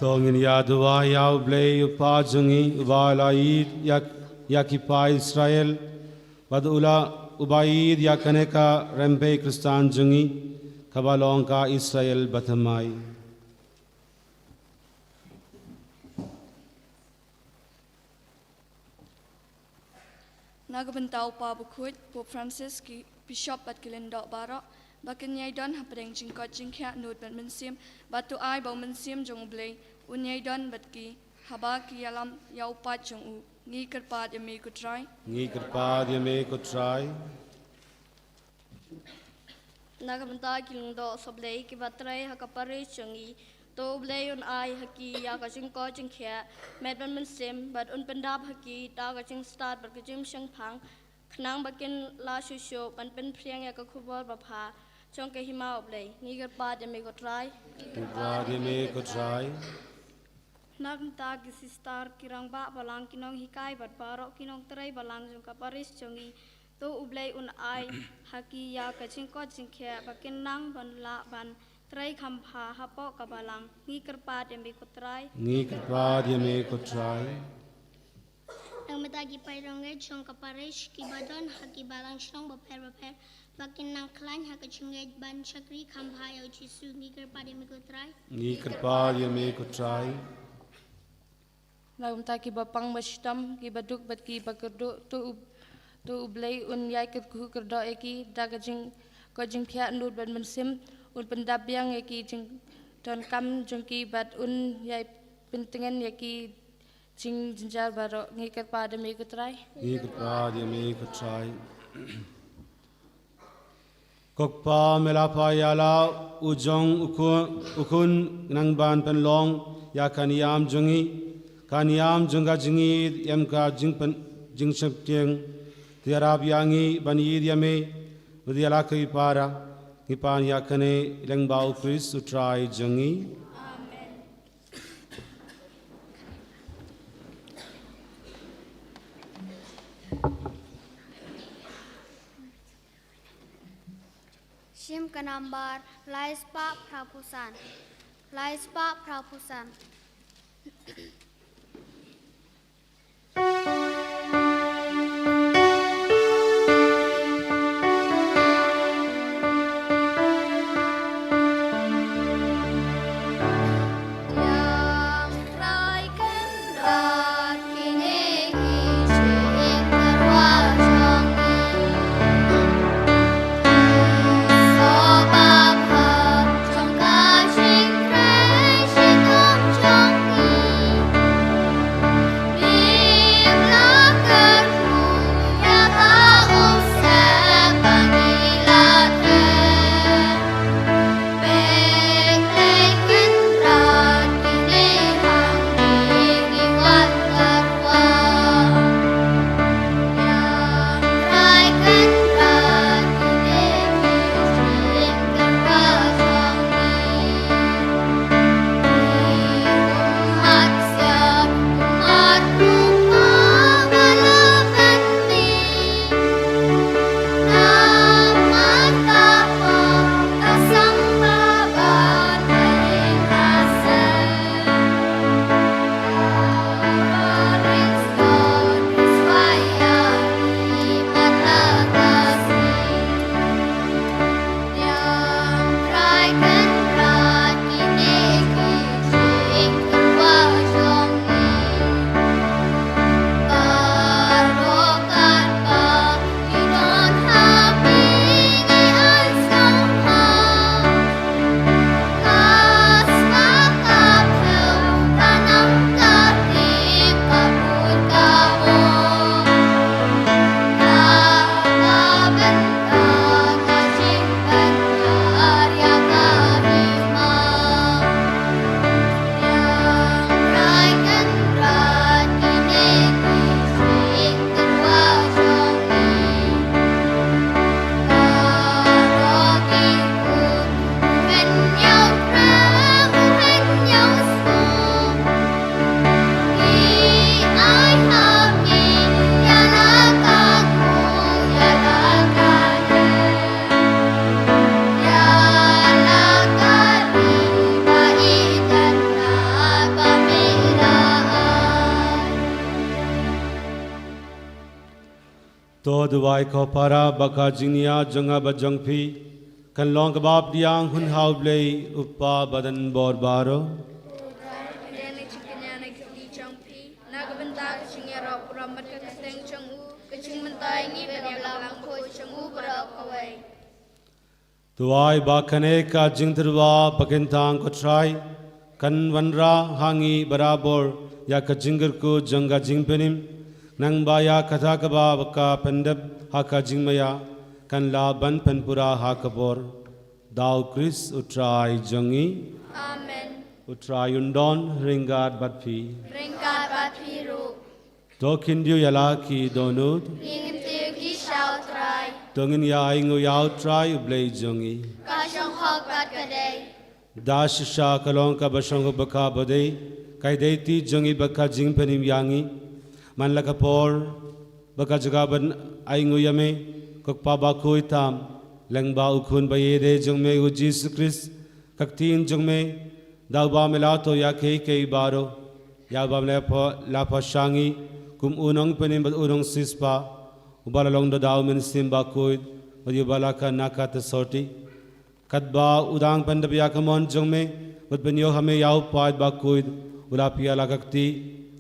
To ngin ïa duwai ïa U Blei U Kpa jong ngi, uba la ïeit ïa, ïa ki paid Israel, bad u la, uba ïeit ïa kane ka rympei Khristan jong ngi, kaba long ka Israel bathymmai. Na ka bynta u Kpa Bakhuid, Pope Francis, ki Bishop bad ki lyngdoh baroh, ba kin ïai don hapdeng jingkoit jingkhiah nud bad mynsiem, bad to ai ba u Mynsiem jong U Blei un ïai don bad ki, haba ki ïalam ïa u paid jong u. Ngi kyrpad ïa me ko Trai. Ngi kyrpad ïa me ko Trai. Na ka bynta ki lyngdoh sohblei kiba trei ha ka parish jong ngi, to U Blei un ai ha ki ïa ka jingkoit jingkhiah met bad mynsiem, bad un pyndap ha ki da ka jingstad bad ka jingshemphang, khnang ba kin lah shuh shuh ban pynphriang ïa ka khubor babha jong ka hima U Blei. Ngi kyrpad ïa me ko Trai. Kyrpad ïa me ko Trai. Na ka bynta ki sister, ki rangbah balang, ki nonghikai bad baroh ki nongtrei balang jong ka parish jong ngi, to U Blei un ai ha ki ïa ka jingkoit jingkhiah ba kin nang ban lah ban trei kham bha hapoh ka balang. Ngi kyrpad ïa me ko Trai. Ngi kyrpad ïa me ko Trai. Na ka bynta ki paid rangbah jong ka parish kiba don ha ki balang shnong bapher bapher, ba kin nang khlaiñ ha ka jingngeit ban shakri kham bha ïa U Jisu. Ngi kyrpad ïa me ko Trai. Ngi kyrpad ïa me ko Trai. Na ka bynta kiba pang ba shitom, kiba duk bad kiba kyrduh, to U, to U Blei un ïai kyrkhu kyrdoh ïa ki da ka jingkoit jingkhiah nud bad mynsiem, un pyndap biang ïa ki jingdonkam jong ki bad un ïai pyntngen ïa ki jingjynjar baroh. Ngi kyrpad ïa me ko Trai. Ngi kyrpad ïa me ko Trai. Ko Kpa, me la phah ïa la u jong u khun, u khun nang ban pynlong ïa ka niam jong ngi, ka niam jong ka jingïeit, ïa ka jingpyn, jingsheptieng. To ïarap ïa ngi ban ïeit ïa me, bad ïa la ki para, ngi pan ïa kane lyngba U Khrist U Trai jong ngi. Amen. Shim ka nambar lai spah phra phew san. Lai spah phra phew san. To duwai ko para ba ka jingniah jong nga bad jong phi kan long kaba pdiang hun ha U Blei U Kpa badonbor baroh. Na ka bynta ka jingïaroh burom bad ka kyrteng jong u, ka jingmyntoi ngi ban ïa ka balang khuid jong u baroh kawei. Duwai ba kane ka jingtyrwa ba kynthang ko Trai kan wanrah ha ngi barabor ïa ka jingkyrkhu jong ka jingpynim, nangba ïa kata kaba ka pyndep ha ka jingmaïa kan lah ban pynpura ha ka bor. Da U Khrist U Trai jong ngi. Amen. U Trai un don ryngkat bad phi. Ryngkat bad phi ruh. To khyndiat ïa la ki dohnud. Ngin khyndiat ïa ki sha U Trai. To ngin ïa ainguh ïa U Trai U Blei jong ngi. Ka shong hok bad ka dei. Da shisha ka long kaba shong hok bad kaba dei, ka dei ti jong ngi bad ka jingpynim ïa ngi. Man la ka por bad ka jaka ban ainguh ïa me, ko Kpa bakhuid tam, lyngba U Khun ba ïeit jong me U Jisu Khrist, ka ktien jong me, da uba me la thoh ïa kiei kiei baroh, ïa uba me la pha, la pha sha ngi kum u nongpynim bad u nongsiewspah, uba la long da U Mynsiem Bakhuid bad ïa uba la kha na ka Teshati. Katba u dang pyndep ïa ka mon jong me bad pynïoh ha me ïa u paid bakhuid, u la pynïaid la ka kti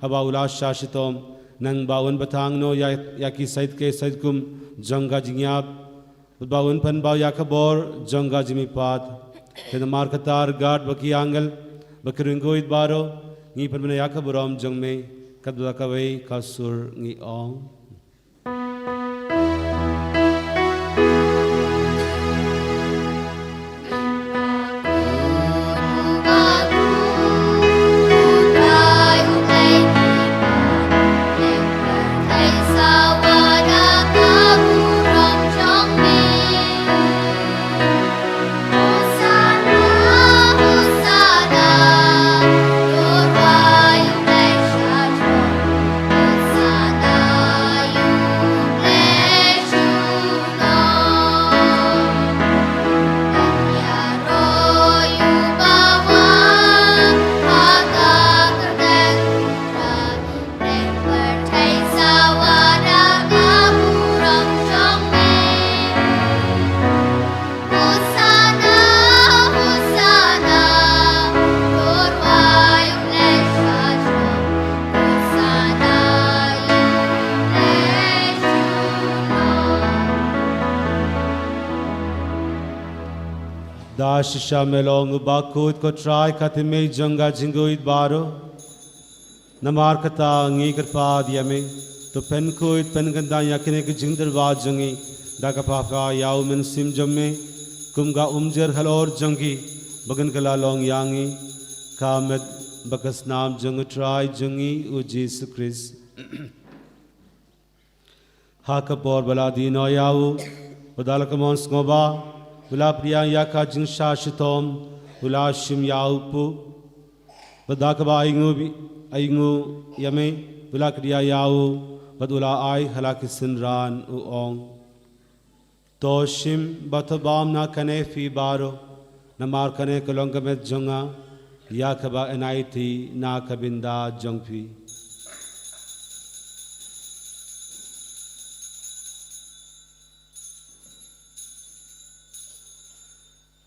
haba u la shah shitom, nangba un bthang noh ïa, ïa ki sait kiei sait kum jong ka jingïap, bad ba un pynpaw ïa ka bor jong ka jingmihpat. Te namar kata ryngkat bad ki angel bad ki riewkhuid baroh, ngi pynbna ïa ka burom jong me katba kawei ka sur, ngi ong. Da shisha me long u bakhuid ko Trai, ka thymmei jong ka jingkhuid baroh. Namar kata ngi kyrpad ïa me, to pynkhuid pynkyntan ïa kine ki jingtyrwa jong ngi da ka pynpaw ïa U Mynsiem jong me, kum ka umjer halor jong ki, ba kan kylla long ïa ngi ka met bad ka snam jong u Trai jong ngi U Jisu Khrist. Ha ka por ba la die noh ïa u, bad da la ka mon sngewbha u la pdiang ïa ka jingshah shitom, u la shim ïa u puh, bad da kaba ainguh, ainguh ïa me, u la kdiah ïa u, bad u la ai ha la ki synran, u ong: To shim bad to bam na kane phi baroh, namar kane ka long ka met jong nga ïa kaba yn aiti na ka bynta jong phi.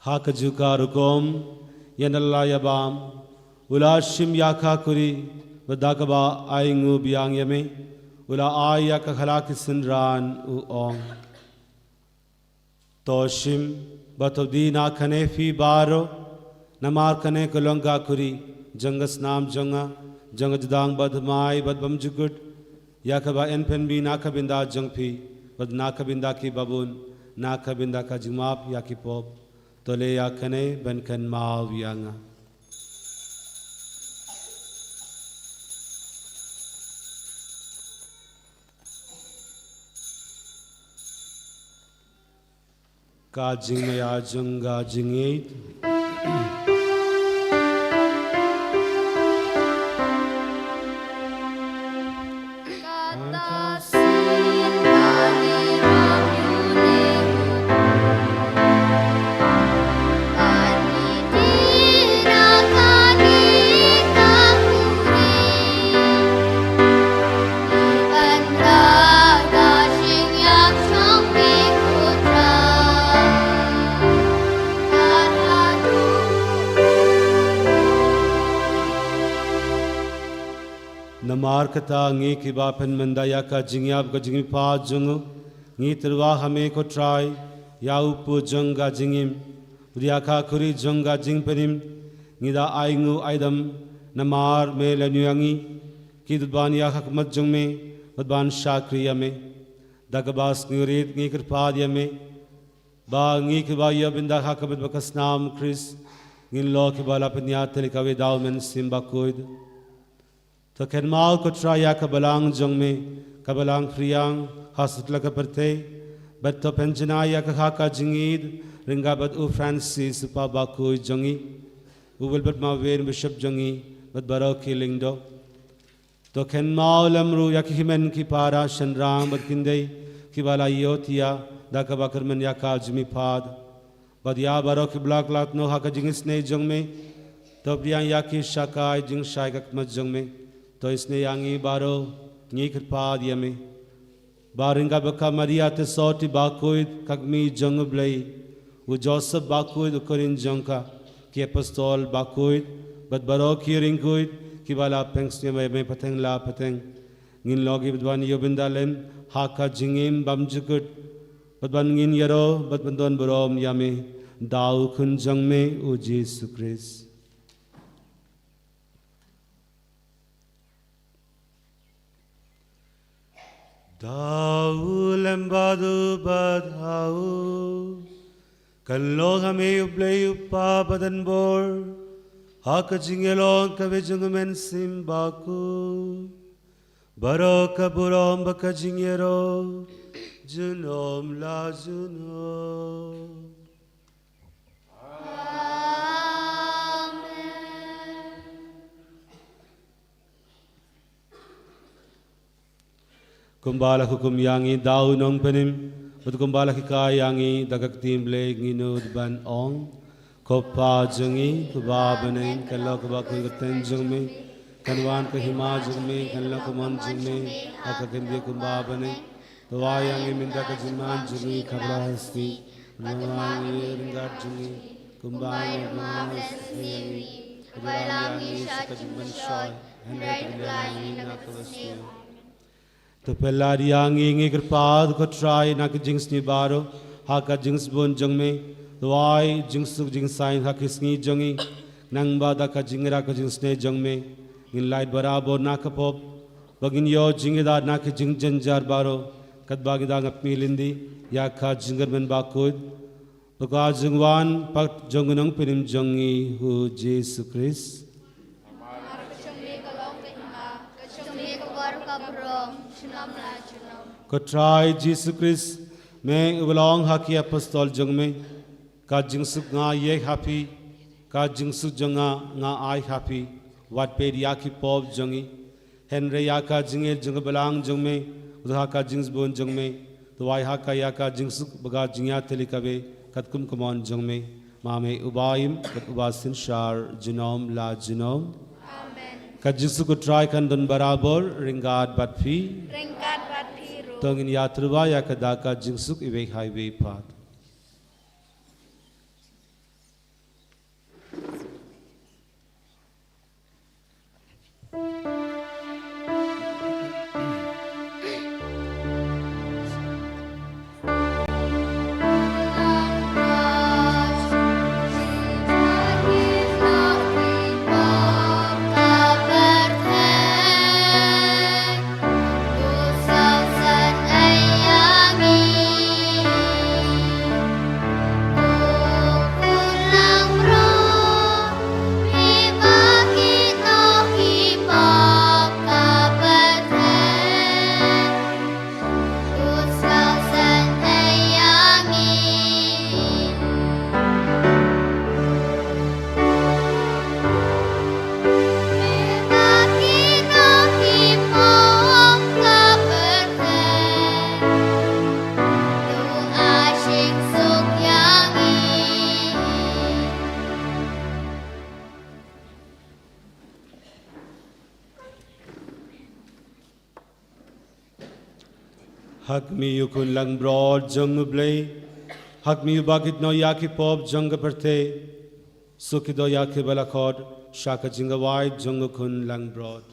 Ha kajuh ka rukom, ïa na la ïa bam, u la shim ïa ka kuri, bad da kaba ainguh biang ïa me, u la ai ïa ka ha la ki synran, u ong: To shim bad to die na kane phi baroh, namar kane ka long ka kuri jong ka snam jong nga, jong ka jingdang bathymmai bad bymjukut, ïa kaba yn pynmih na ka bynta jong phi bad na ka bynta kiba bun, na ka bynta ka jingmap ïa ki pop. To leh ïa kane ban kynmaw ïa nga. Ka jingmaïa jong ka jingngeit. Namar kata ngi kiba pynmynda ïa ka jingïap ka jingmihpat jong u, ngi tyrwa ha me ko Trai, ïa u pud jong ka jingim, bad ïa ka khuri jong ka jingpynim, ngi da ainguh aidam, namar me la ñiew ïa ngi, ki dut ban ïa ka khmat jong me, bad ban shakri ïa me. Da kaba sngewrit ngi kyrpad ïa me, ba ngi kiba ïoh bynta ha ka met bad ka snam Khrist, ngin long kiba la pynïaid tylli kawei da u Mynsiem Bakhuid. To kynmaw ko Trai ïa ka balang jong me, ka balang phriang, ha satlak ka pyrthei, bad to pynjanai ïa ka ha ka jingïeid, ryngkat bad u Francis u Papa Bakhuid jong ngi, u Wilbert Marwein Bishop jong ngi, bad baroh ki lyngdoh. To kynmaw lem ruh ïa ki hynmen ki para shynrang bad kynthei, kiba la ïohthiah, da kaba kyrmen ïa ka jingmihpat. Bad ïa baroh kiba la khlad noh ha ka jingisynei jong me. To pdiang ïa ki sha ka jingshai khmat jong me. To isynei ïa ngi baroh, ngi kyrpad ïa me. Ba ryngkat bad ka Maria te soti bakhuid ka kmie jong u Blei. U Joseph bakhuid u khun jong ka. Ki apostol bakhuid, bad baroh ki riewkhuid, kiba la pynsngew ïa me pateng la pateng. Ngin long ki bad wan ïoh bynta lem, ha ka jingim bymjukut. Bad ban ngin ïaroh, bad ban don burom ïa me, da u khun jong me, u Jisu Khrist. Da u lem bad u bad ha u. Kan long ha me u Blei u Kpa badan bor. Ha ka jingïalong kaba jong u Mynsiem Bakhuid. Baroh ka burom bad ka jingïaroh. Junom la junom. Amen. Kumba la hukum ïa ngi da u nongpynim, bad kumba la hikai ïa ngi da ka ktien Blei ngin nud ban ong. Ko Kpa jong ngi, uba ha bneng, kan long kaba khuid ka kyrteng jong me, kan wan ka hima jong me, kan long ka mon jong me, ha ka khyndiat kumba ha bneng. To ai ïa ngi mynta ka jingman jong ngi kaba ha sngi. Bad ai ma ngi ryngkat jong ngi, kumba ngi ai ma ngi ryngkat jong ngi. Bad ai ïa ngi sha ka jingpynshoi, hynrei to pynlait ïa ngi na kaba sniew. To pynlait ïa ngi, ngi kyrpad ko Trai, na ka jingsniew baroh, ha ka jingsbun jong me. To ai jingsuk jingsaiñ ha ki sngi jong ngi. Nangba da ka jingïarap ka jingsniew jong me, ngin lait barabor na ka pop. Ba ngin ïoh jingïada na ki jingjynjar baroh, katba ngi dang ap mihlynti ïa ka jingkyrmen bakhuid. Bad ka jingwan pat jong u nongpynim jong ngi u Jisu Khrist. Namar ka jong me ka long ka hima, ka jong me ka bor ka burom, junom la junom. Ko Trai Jisu Khrist, me uba la ong ha ki apostol jong me, ka jingsuk nga ïeit ha phi, ka jingsuk jong nga nga ai ha phi, wat peit ïa ki pop jong ngi. Hynrei ïa ka jingïeit jong ka balang jong me, bad ha ka jingsbun jong me, to ai ha ka ïa ka jingsuk bad ka jingïatylli kaba katkum ka mon jong me. Ma me uba im, bad uba synshar, junom la junom. Amen. Ka jingsuk ko Trai kan don barabor, ryngkat bad phi. Ryngkat bad phi ruh. To ngin ïatyrwa ïa ka da ka jingsuk iwei ha iwei pat. Ha khmih u khun langbrot jong u Blei, ha khmih uba kit noh ïa ki pop jong ka pyrthei, suk kito ïa kiba la khot sha ka jingkhawai jong u khun langbrot.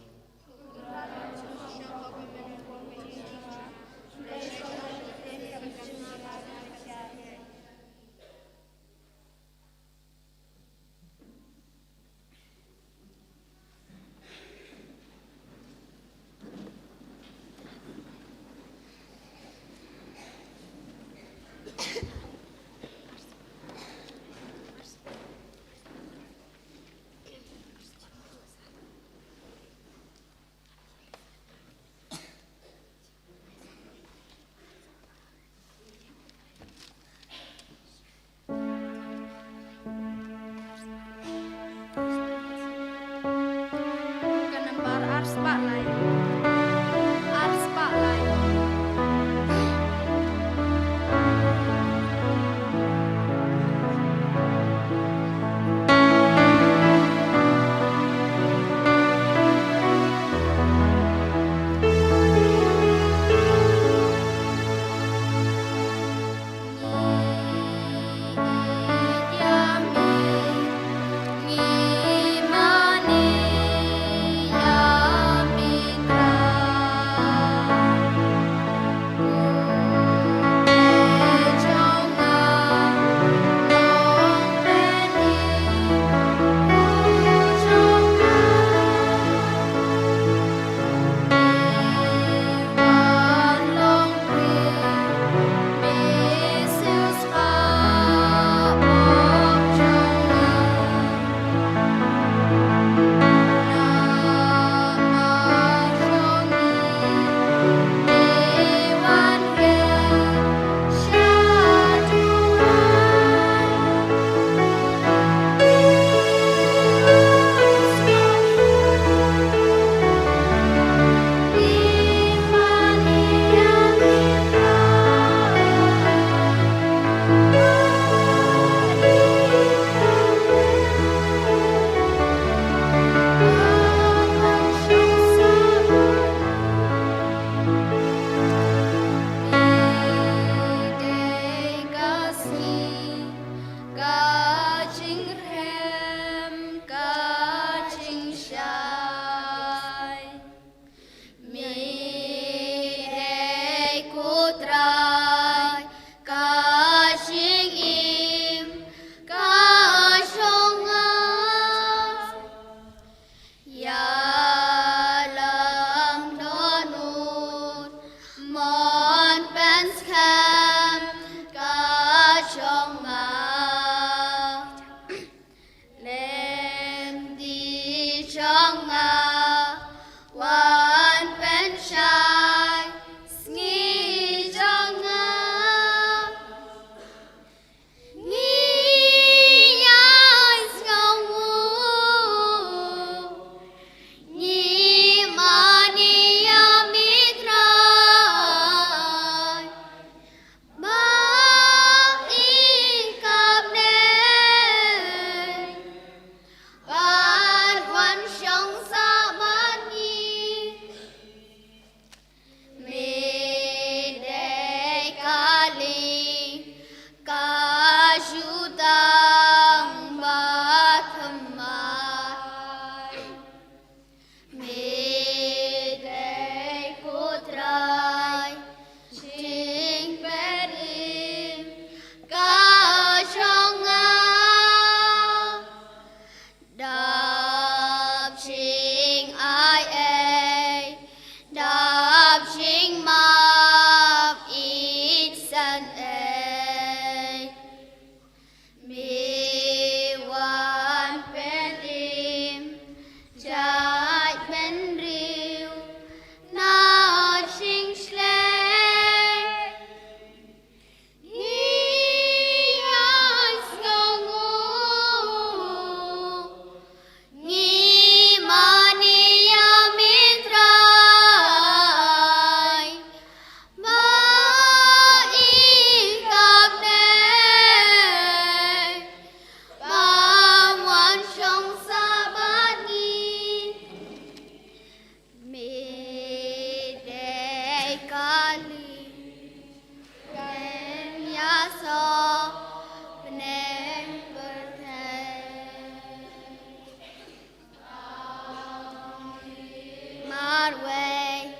Wei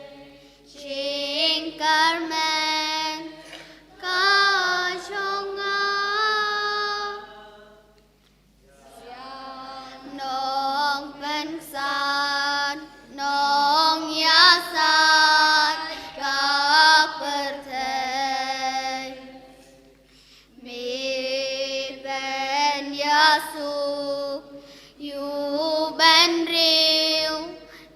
jingkyrmen ka jong nga. Nongpynsan, nongïasaid ka pyrthei. Me pynïasoh, ïoh bynriew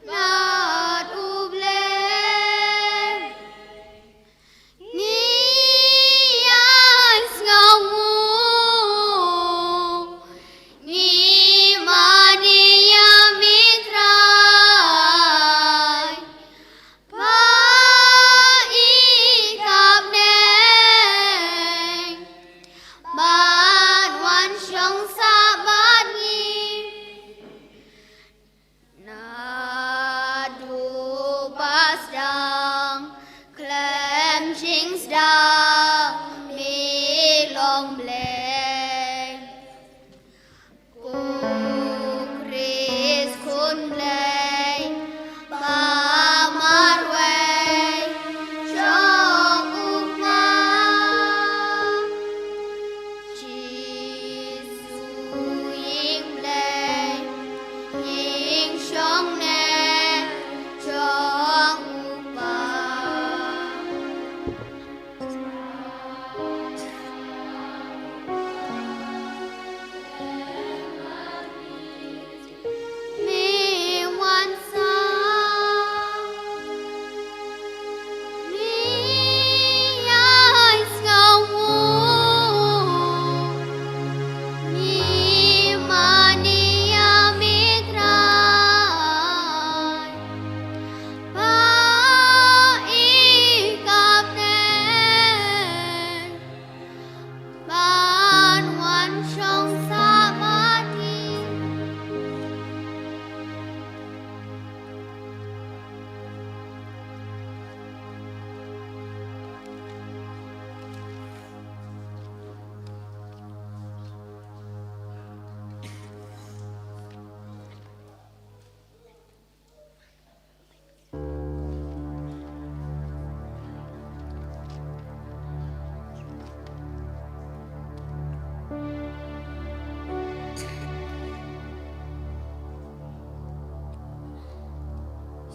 nad U Blei. Ngi ïai sngewnguh, ngi mane ïa me Trai. Pha i ka bneng ban wan shong sah bad ngi. Naduh ba sdang khlem jingsdang me long Blei. Ko Khrist Khun Blei ba marwei jong U Kpa. Jisu ïing Blei, ïing shongneng jong U Kpa. Me wan sa, me ïai sngewnguh, me mane ïa me Trai. Pha i ka bneng ban wan shong sah bad ngi.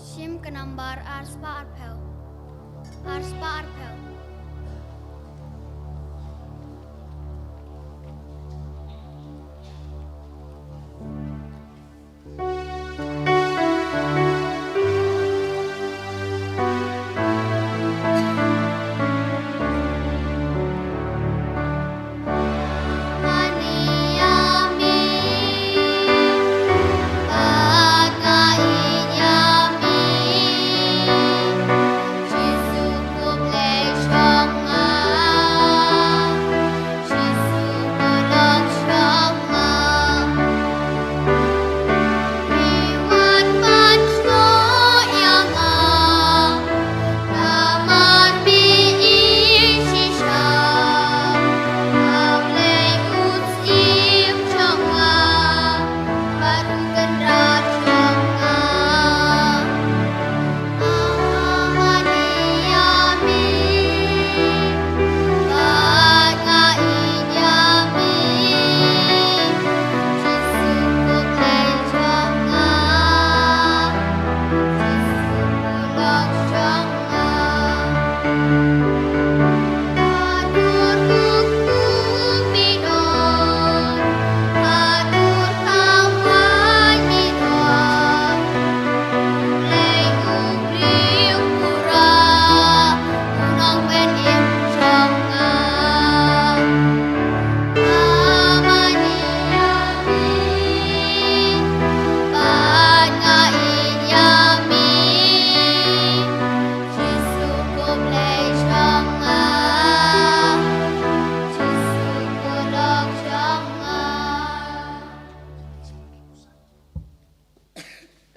Shim ka nambar arspah arphew. Arspah arphew.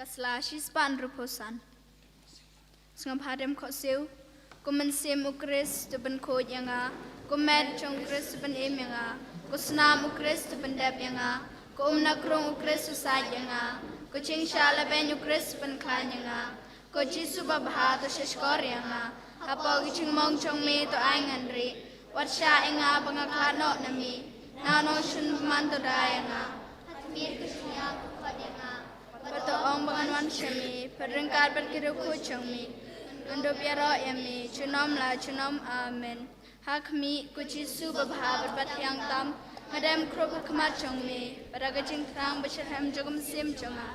Ka sla shispah hynriewphew san. Sngap hadem khohsiew. Ko Mynsiem u Khrist u pynkhuid ïa nga. Ko met jong u Khrist u pynim ïa nga. Ko snam u Khrist u pyndep ïa nga. Ko umna krung u Khrist u said ïa nga. Ko jingshah lehbeiñ u Khrist u pynkhlaiñ ïa nga. Ko Jisu babha, to shahshkor ïa nga. Hapoh ki jingmong jong me to ai ngan rieh. Wat shah ïa nga ba nga khlad noh na me. Nangno shen bymman to da ïa nga. Hakhmied ka jingïap to khot ïa nga. Bad to ong ba ngan wan sha me. Bad ryngkat bad ki riewkhuid jong me ngan dup ïaroh ïa me junom la junom. Amen. Ha khmih, ko Jisu babha bad bathiang tam, nga dem khrup ha khmat jong me, bad da ka jingthrang bashitrhem jong ka mynsiem jong nga,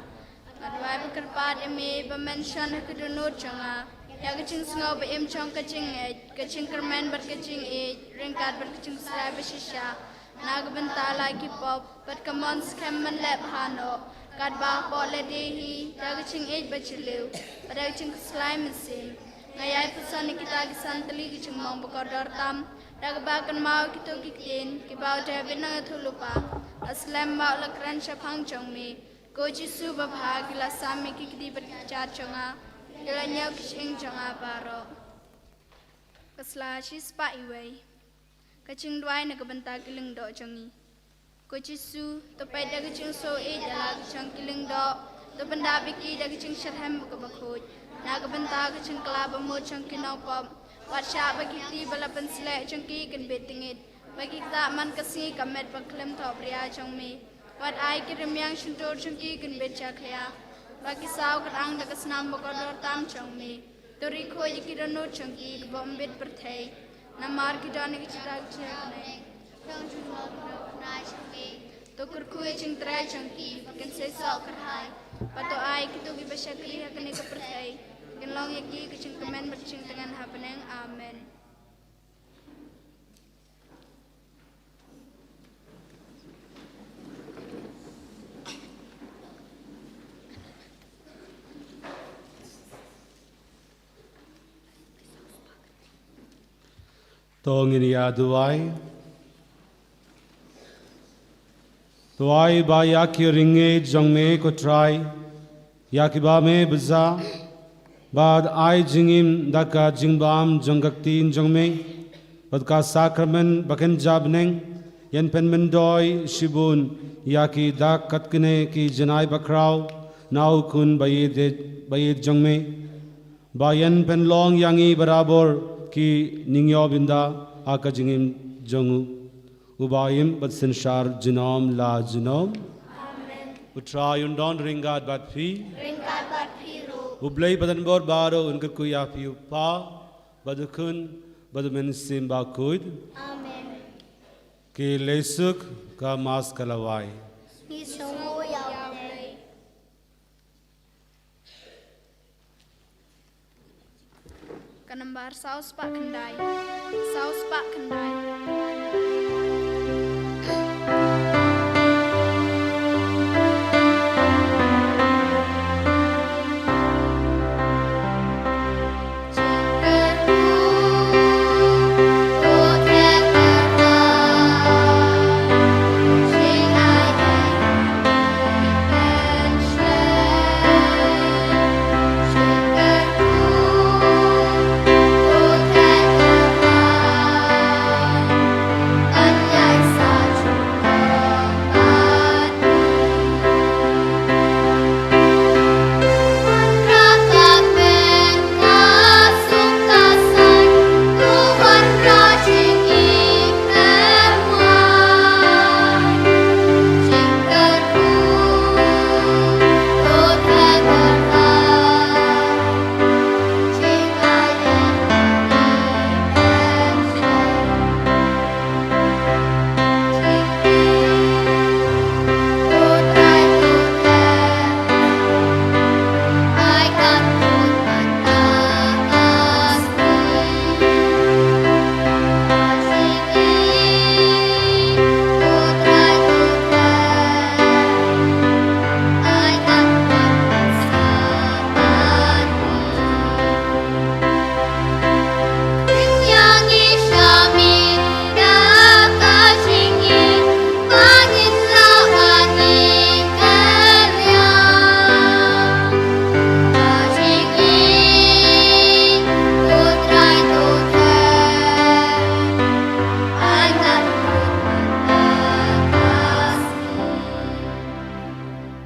nga duwai bad kyrpad ïa me ba men shon ha ka dohnud jong nga ïa ka jingsngew ba im jong ka jingngeit, ka jingkyrmen bad ka jingïeit, ryngkat bad ka jingsrai bashisha na ka bynta la ki pop, bad ka mon skhem ban leh bha noh katba hapoh lade hi da ka jingïeit bajylliew bad da ka jingkhuslai mynsiem. Nga ïai puson ïa kita ki san tylli ki jingmong ba kordor tam da kaba kynmaw ïa kito ki ktien kiba u David u nongïathuhlypa, la slem bad la kren shaphang jong me. Ko Jisu babha, ki la sam ïa ki kti bad ki kjat jong nga, ki la ñiew ki shyieng jong nga baroh. Ka sla shispah iwei. Ka jingduwai na ka bynta ki lyngdoh jong ngi. Ko Jisu, to peit da ka jingsngewsih ïa la ki jong ki lyngdoh, to pyndap ïa ki da ka jingshitrhem kaba khuid na ka bynta ka jingkylla bamut jong ki nongpop. Wat shah ba ki kti ba la pynsleh jong ki kin bit tyngit, ba ki ktah man ka sngi ka met ba khlem thohbria jong me. Wat ai ki rmiang shyntur jong ki kin bit jakhlia, ba ki saw kyrang da ka snam ba kordor tam jong me. To ri khuid ïa ki dohnud jong ki kiba ym bit pyrthei, namar ki don ïa ka jingthaw jingkyrkhu jong me. To kyrkhu ïa ka jingtrei jong ki ba kin seisoh kyrhai, bad to ai ïa kito kiba shakri ha kane ka pyrthei kin long ïa ki ka jingkmen bad jingtngen ha bneng. Amen. To ngin ïa duwai. Duwai ba ïa ki ryngiej jong me, ko Trai, ïa kiba me bza, bad ai jingim da ka jingbam jong ka ktien jong me, bad ka sakramen ba kynja bneng, ïan pynmyntoi shibun ïa ki da kat kine ki janai bakhraw na u Khun ba ïeit, ba ïeit jong me, ba ïan pynlong ïa ngi barabor ki nongïoh bynda ha ka jingim jong u, uba im bad synshar junom la junom. Amen. U Trai un don ryngkat bad phi. Ryngkat bad phi ruh. U Blei Padanbor baroh un kyrkhu ïa phi, u Kpa, bad u Khun, bad u Mynsiem Bakhuid. Amen. Ki leit suk, ka Mass ka la wai. Ngi sngewnguh ïa u Blei. Ka nambar saw spah khyndai. Saw spah khyndai.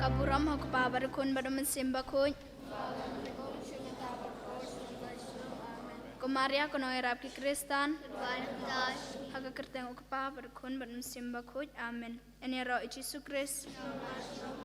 Ka burom ha u Kpa bad u Khun bad u Mynsiem Bakhuid. Ko Maria, ko nongïarap ki Khristan, ha ka kyrteng u Kpa bad u Khun bad u Mynsiem Bakhuid. Amen. Yn ïaroh ïa u Jisu Khrist.